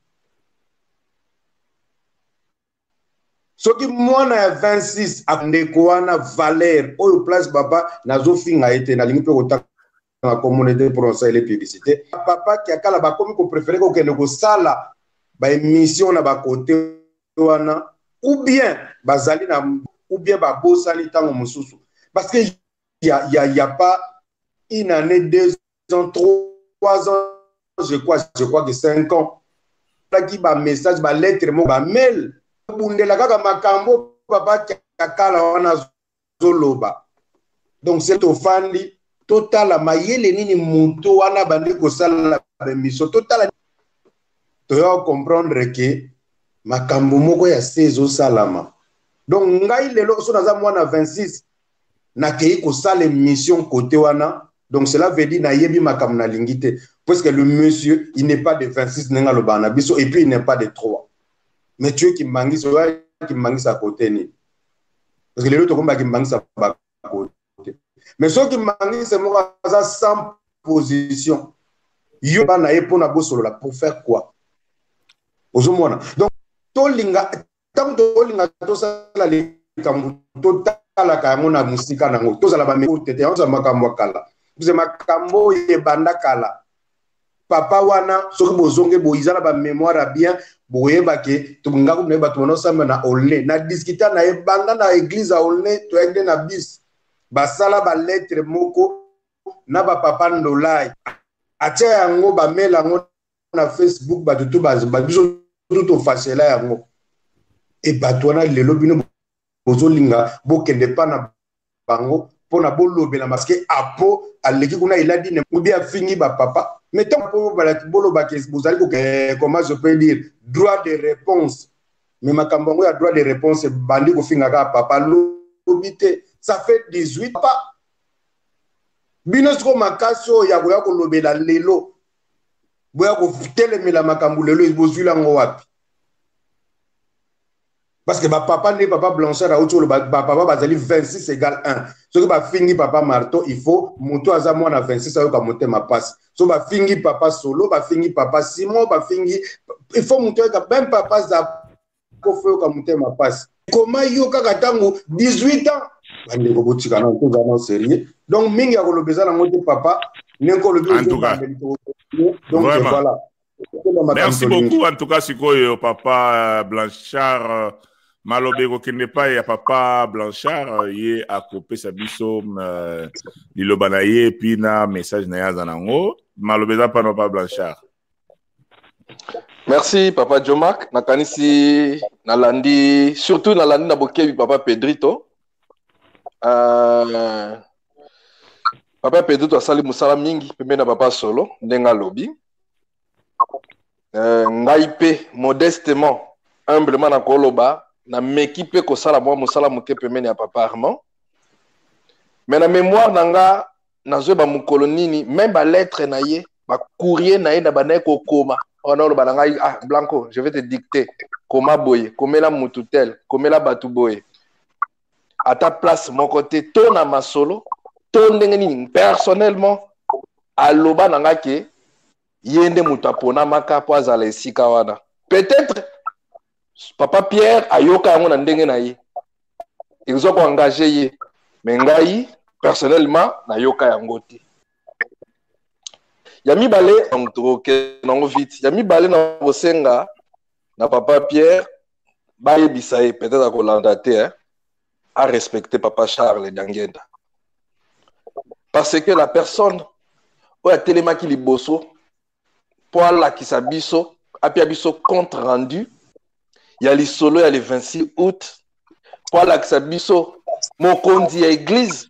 Soki mwana ya 26, ndeko wana Valere oyo place papa nazofinga ye te, nalingi mpe kotanga komona te pour osalele publicité. Papa Kiakala bakomi kopréférer kokende kosala baémission na bakote wana, ou bien bazali na, ou bien babosani ntango mosusu, parce que y a pas une année, 2 ans, 3 ans, je crois que 5 ans, alaki bamessage, balettre moko, bamail, bundela kaka makambo papa Kiakala wana azoloba. Donc se tofandi, totala mayele nini moto wana bandi kosala baémission, totala, toya comprendre ke makambo moko ya se ezosalama. Donc ngai lelo so naza mwana 26, nakei kosala émission côté wana, donc cela veut dire nayebi makambo nalingi te, puisque le monsieur, il n'est pas de 26 ndenge alobaka na biso, et puis il n'est pas de 3. Mais tu es Kimbangisa, oya Kimbangisa côté nini? Parce que lelo tokomi Kimbangisa bakote, mais soki Kimbangisa moko aza sans position, yo bana ye mpona bosolola pour faire quoi? Ozomona, donc tolinga, ntango tolinga tosala likambo, totalaka yango na mosika nango, tozala bamete te. Yango makambo ya kala, parce makambo oyo ebanda kala. Papa wana, soki bozonge boye, eza na bamémoire ya bien, boyeba ke nga kutu naye bato banosamba na Olne, na discuta na ye banda na église ya Olne, toyaki nde na bis, basala balettre moko na bapapa Ndolai, atia yango, bamela yango na Facebook, bato tu biso tu tofasela yango. E bato wana lelo bino bozolinga bokende mpa na bango mpona bolobela, parce que apo aleki kuna, eladi ne obi afingi bapapa. Mais ntango bolobaki, bozali, comment je peux dire, droit de réponse, mais makambo yango ya droit de réponse, bandi kofinga kaka papa lobi te, ça fait 18 pa bino. Sikoyo makasi oyo ya koya kolobela lelo, boya kotelemela makambo lelo, bozwili yango wapi? Parce que bapapa nde papa Blanchard auti oloba, bapapa bazali 26 égale 1. Soki bafingi papa Marteau, il faut moto aza mwana 26 ayoka motema pasi. So bafingi papa Solo, bafingi papa Simon, bafingi, il faut moto ayoka, même papa Zako faut yoka motema pasi. Koma yo kaka ntango 18 ans, bandeko botika na toza na sérieux. Donc mingi ya koloba eza nango te, papa, ndenge olobi. Donc voilà. Merci beaucoup en tout cas. Sikoyo papa Blanchard, maloba ekokende epai ya papa Blanchard, ye akopesa biso liloba na ye epi na message na ye aza nango. Maloba eza mpano, papa Blanchard. Merci, papa Jomak. Nakanisi nalandi, surtout nalandi na bokebi papa Pedrito. Papa Pedrito asali mosala mingi pembeni na papa Solo. Ndenge alobi, ngai mpe modestement, humblement nakoloba, nameki mpe kosala mwa mosala moke pembeni ya papa Armand. Mais na mémoire na nga, nazoyeba mokolo nini même balettre na ye. Bacourrier na ye na bandaki kokoma wana, oloba na ngai: "Ah Blanco, je vais te dicter, koma boye, komela mutu tel, komela bato boye." Ata place moko te to na masolo to ndenge nini, personnellement aloba na nga ke ye nde moto aponamaka mpo azala esika wana. Peut-être papa Pierre ayoka yango na ndenge na ye, ezwa koengage ye, mais ngai personnellement nayoka yango te. Ya mibale, tokokende yango vite. Ya mibale, na kosenga na papa Pierre, bayebisa ye, peut-être akolanda te, hein, arespecter papa Charles Diangenda, parce que la personne oyo atelemaki liboso mpo alakisa biso, apia biso compte rendu ya lisolo ya le 26 août, mpo alakisa biso mokonzi ya église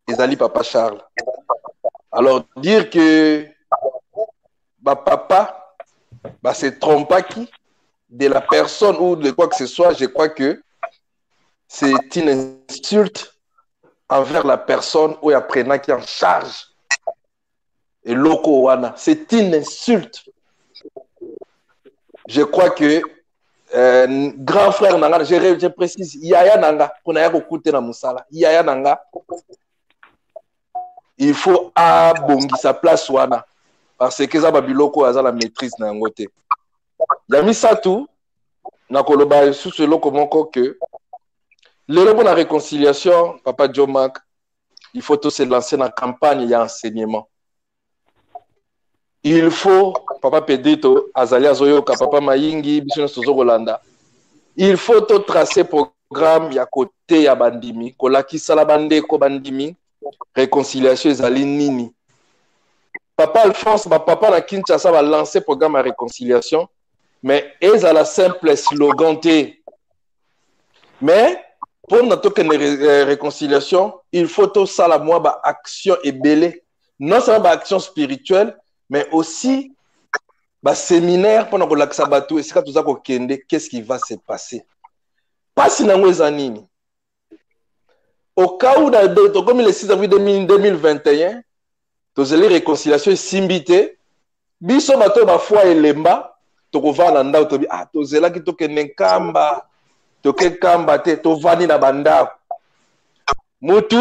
ezali papa Charles. Alors dire que bapapa base trompaki de la personne ou de quoi que ce soit, je crois que c'est une insulte envers la personne oyo aprenaki en charge eloko wana. C'est une insulte. Je crois que grand frère na nga, je précise, yaya na nga, mpona ya kokute na mosala, yaya na nga, il faut abongisa place wana, parce que eza babiloko oyo aza na maîtrise na yango te. Ya misato, nakoloba lisusu eloko moko ke lelo mpona réconciliation, papa Jomak, il faut to se lancer na campagne ya enseignement. Il faut, papa Pedrito azali azoyoka, papa Mayingi, biso nyonso tozokolanda, il faut totracer programme ya koteya bandimi, kolakisala bandeko bandimi réconciliation ezali nini. Papa Alphonse, bapapa na Kinshasa balance programme ya réconciliation, mais ezala simple slogan te. Mais mpona tokende réconciliation, il faut tosala mwa baaction ebele, non seulement baaction spirituelle, mais aussi baséminaire mpona kolakisa bato esika toza kokende, qu'est-ce qui va se passer. Mpasi nango eza nini? Au cas où tokomi le 6 avril 2021, tozeli réconciliation esimbi te, biso bato oyo bafoi elemba, tokovanda na ndako, tobi: "Ah, tozelaki tokende Nkamba, toke Nkamba te." Tovandi na bandako, mutu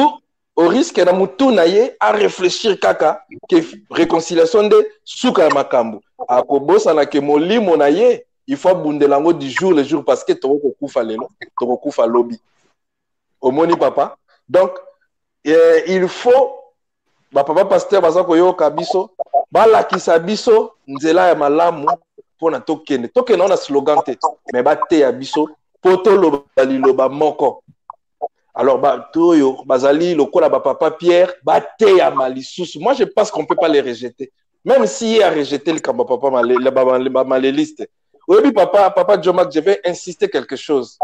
au risque na mutu na ye aréfléchir kaka ke réconciliation nde suka ya makambo. Akobosana ke molimo na ye, il faut abundela yango du jour le jour, parce que tokokokufa lelo, tokokufa lobi. Omoni papa? Donc il faut bapapa pasteur baza koyoka biso, balakisa biso nzela ya malamu mpona tokende. Tokende wana slogan te, mais bateya biso mpo toloba liloba moko. Alors bato oyo bazali lokola bapapa Pierre bateyama lisusu. Moi, je pense qu'on peut pas les rejeter, même si ye a rejeté likambo papa bamaleliste. Oyebi papa Jomak, je vais insister quelque chose: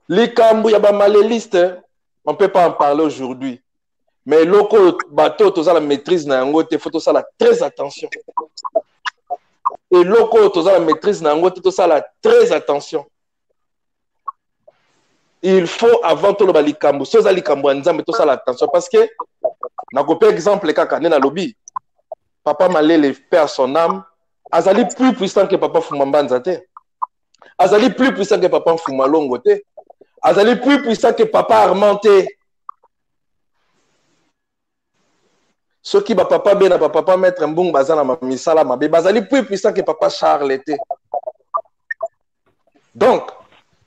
likambo ya bamaleliste, on peut pas en parler aujourd'hui, mais eloko oyo bato oyo toza na maîtrise na yango te, faut tosala très attention. Eloko oyo toza na maîtrise na yango te, tosala très attention. Il faut, avant toloba likambo, so eza likambo ya Nzambe, tosala attention, parce que nakope exemple kaka nde nalobi: papa Malele, paix à son âme, azali plus puissant que papa Fuma Mbanza te, azali plus puissant que papa Mfuma Longo te, azali plus puissant que papa Armand te. Soki bapapa be na bapapa maître Mbungu baza na misala mabe, bazali plus puissant que papa Charles te. Donc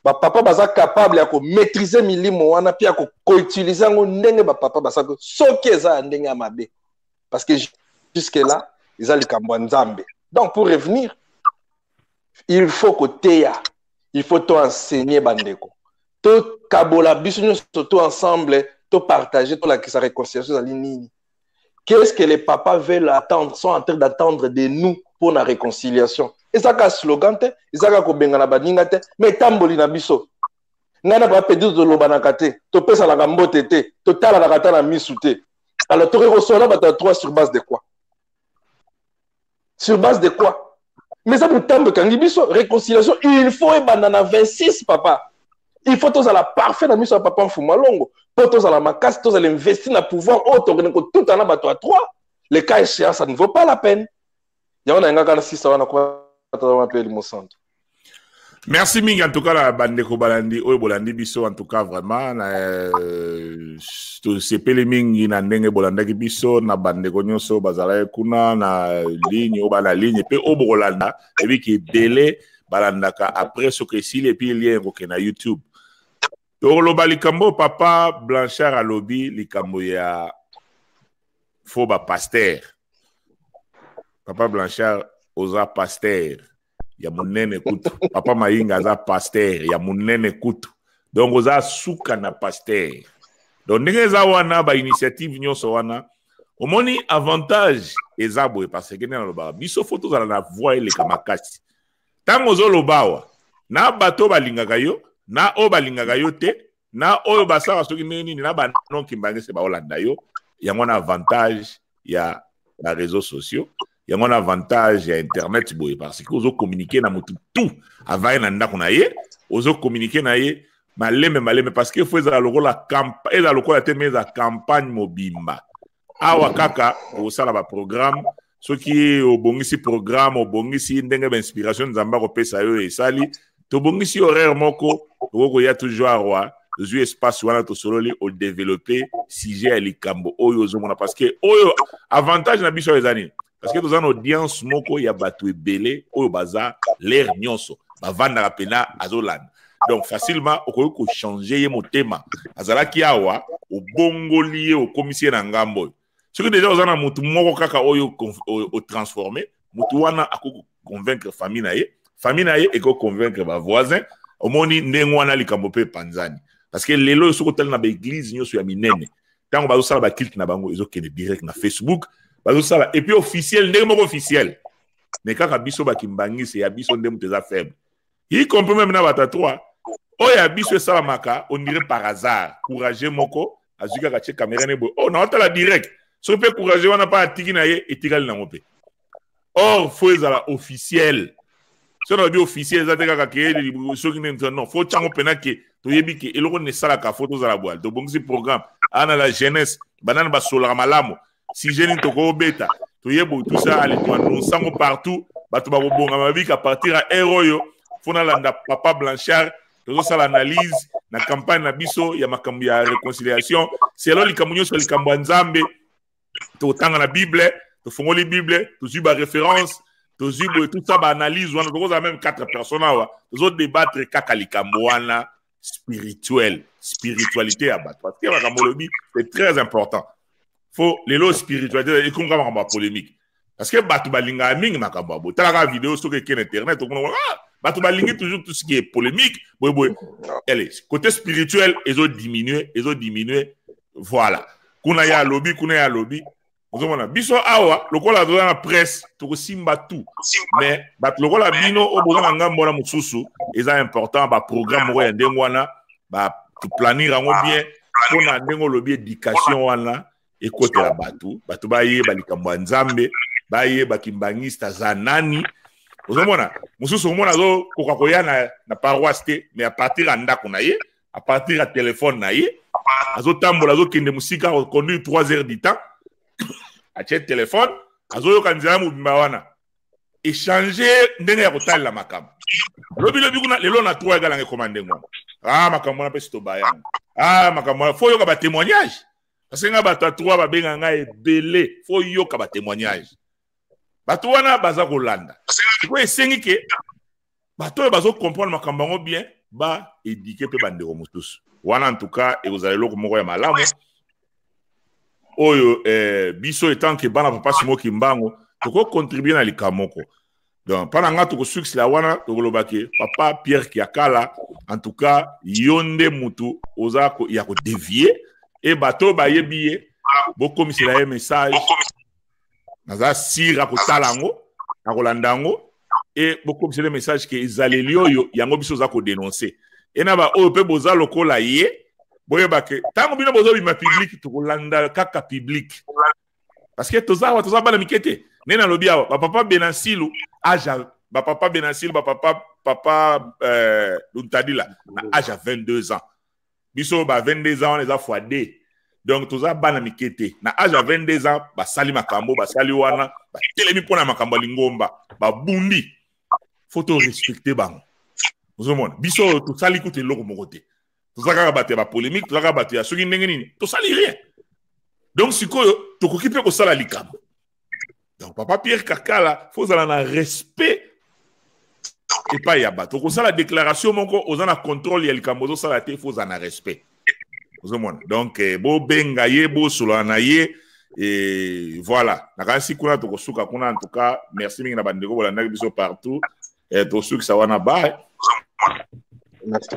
bapapa baza capable ya komaîtrise milimo wana mpe ya koutilize yango ndenge bapapa basaki, soki eza ya ndenge ya mabe, parce que jusque là eza likambo ya Nzambe. Donc pour revenir, il faut koteya, il faut to enseigner bandeko, tokabola biso nyonso to ensemble, topartage, tolakisa réconciliation ezali nini, qu'est-ce que les papas veulent attendre, sont en train d'attendre de nous pour la réconciliation. Eza kaka slogan te, eza kaka kobengana baninga te, mais etamboli na biso. Ngai na papa Pedi tolobanaka te, topesanaka mbote te, totalanaka ata na misu te. Alors tokoki kosola bato ya trois sur base de quoi? Sur base de quoi? Mais eza motambo ekangi biso. Réconciliation, il faut ebanda na 26, papa. Il faut tozala parfait na miso ya papa Mfuma Longo, mpo tozala makasi, tozala investi na pouvoir oyo tokende kotuta na bato ya 3. Le cas échéant, ça ne vaut pas la peine. Yango na yangaka na sisa wana kwa tata wana mpe elimo santo. Merci mingi en tout cas na bandeko balandi oyo bolandi biso, en tout cas vraiment na tosepeli mingi na ndenge bolandaki biso, na bandeko nyonso bazalaki kuna na ligne, oyo bana ligne mpe oyo bokolanda ebiki ebele balandaka après soki esili, et puis lien ekokende na YouTube. Tokoloba likambo papa Blanchard alobi, likambo ya fo bapasteur. Papa Blanchard, oza pasteur ya monene kutu. Papa Mayinga aza pasteur ya monene kutu, donc oza suka na pasteur. Donc ndenge eza wana, bainitiative nyonso wana, omoni avantage eza boye, parce que nde nalobaka, biso fo tozala na voix eleka makasi. Ntango ozoloba awa na bato oyo balingaka yo, na oyo balingaka yo te, na oyo basalaka soki ndenge nini, na banoki mbangese baolanda yo. Yango wana avantage ya baréseaux sociaux, yango wana avantage ya internet boye, parce que ozocommuniquer na motu tout avaye na ndako na ye, ozocommuniquer na ye maleme maleme, parce que fo ezala lokola, ezala lokola te, mais eza campagne mobimba. Awa kaka okosala baprogramme, soki obongisi programme, obongisi ndenge bainspiration Nzambe akopesa yo, esali tobongisi horaire moko, okoki koya toujours awa, tozwi espace wana, tosololi, odévelopper sujet ya likambo oyo ozomona. Parce que oyo avantage na biso oyo eza nini? Parce que toza na audience moko ya bato ebele oyo baza l'heure nyonso bavandaka pena azolanda. Donc facilement okoki kochanger ye motema, azalaki awa, obongoli ye, okomisi ye na ngambo oyo. Soki déjà oza na motu moko kaka oyo otransformer, motu wana akoki convaincre famille na ye, famille na ye ekoki convaincre bavoisin. Omoni ndenge wana likambo mpe epanzani. Parce que lelo oyo, soki otali na baéglise nyonso ya minene, ntango bazosala baculte na bango, ezokende direct na Facebook, bazosala et puis officiel, ndenge moko officiel. Mais kaka biso bakimbangisi ya biso nde moto eza faible, y compris même na bato 3 oyo ya biso esalamaka, on dirait par hasard, courage moko azwi kaka, tie caméra ne boye, oh, naotala direct. Soki mpe courage wana mpa atiki na ye, etikali nango mpe. Or fo ezala officiel. Soki nalobi officiel, eza te kaka ke soki nde, non, fo tiango mpena ke toyebi ke eloko nini esalaka. Fo tozala bwale, tobongisi programme ana la jeunesse, banani basolaka malamu, sujet nini tokobeta, toyebi tout ça. Ale, toannonce yango partout, bato bakobongama, babika partir ya heure oyo fo nalanda papa Blanchard, tozosala analyse na campagne na biso ya makambo ya réconciliation selon likambo nyonso ya likambo ya Nzambe. Totanga na Bible, tofongoli Bible, tozwi baréférence, tozwi boye, tout ça, baanalyse wana. Tokozala même quatre personnes awa, tozodébattre kaka likambo wana spirituel, spiritualité ya bato, parce que makambo olobi, c'est très important. Fo lelo spiritualité ekomka makambo ya polémique, parce que bato balingaka mingi makambo ya boye. Talaka video soki eke na internet, okomona, ah, bato balingi toujours tout ce qui est polémique boye boye. Allez, côté spirituel ezodiminue, ezodiminue. Voilà, kuna ya alobi, kuna ya alobi. Ozomona biso awa lokola toza na presse, tokosimba tout. Mais bato lokola bino oyo boza na ngambo wana mosusu, eza important baprogramme moko ya ndenge wana, baplanir yango bien, mpona ndenge olobi, éducation wana ekotela bato, bato bayeba likambo ya Nzambe, bayeba kimbangiste aza nani. Ozomona mosusu, omona azokoka koya na paroisse te, mais à partir ya ndako na ye, à partir ya telefone na ye, azotambola, azokende mosika, akoconduire 3 heures du temps, atie telefone, azoyoka nzela mobimba wana, échange ndenge ya kotalela makambo. Lobi lobi kuna, lelo na 3 egalanga ekoma ndenge wana. Ah, makambo wana mpe si tobayanga. Ah, makambo wana fo yoka batémoignage, parce que nga bato ya 3 babenga ngai ebele. Fo yoka batémoignage, bato wana baza kolanda. Sikoyo esengi ke bato oyo bazocomprendre makambo yango bien, baéduquer mpe bandeko mosusu wana. En tout cas, ekozala eloko moko ya malamu oyo biso etant que bana papa Simo Kimbangu tokocontribuer na likambo moko. Donc mpa na nga, tokosukisela wana, tokoloba ke papa Pierre Kiakala, en tout cas yo nde mutu oza ya kodévier e bato oyo bayebi ye, bokomisela ye message. Naza sûr akotala yango, akolanda yango, e bokomisela ye message ke ezaleli oyo yango biso oza kodénoncer. E na baoyo mpe boza lokola ye, boyeba ke ntango bino bozobima public, tokolanda kaka public, parce que toza awa, toza bana mike te. Nde nalobi awa, bapapa Benasilu, age bapapa Benasilu, bapapa papa Luntadila na age ya 22 ans, biso ba 22 ans wana eza fois 2. Donc toza bana mike te. Na age ya 22 ans basali makambo, basali wana, batelemi mpo na makambo ya lingomba, babundi. Faut to respecter bango. Ozomona biso oyo tosali kutu eloko moko te, toza kaka bato ya bapolémique, toza kaka bato ya soki ndenge nini, tosali rien. Donc sikoyo tokoki mpe kosala likambo. Donc papa Pierre Kakala, faut ozala na respect epai ya bato. Okosala déclaration moko, oza na contrôle ya likambo ozosala te, faut ozala na respect. Ozomona, donc bobenga ye, bosolola na ye et voilà. Nakanisi kuna tokosuka kuna. En tout cas, merci mingi na bandeko bolandaki biso partout. Tosukisa wana, bye. Merci.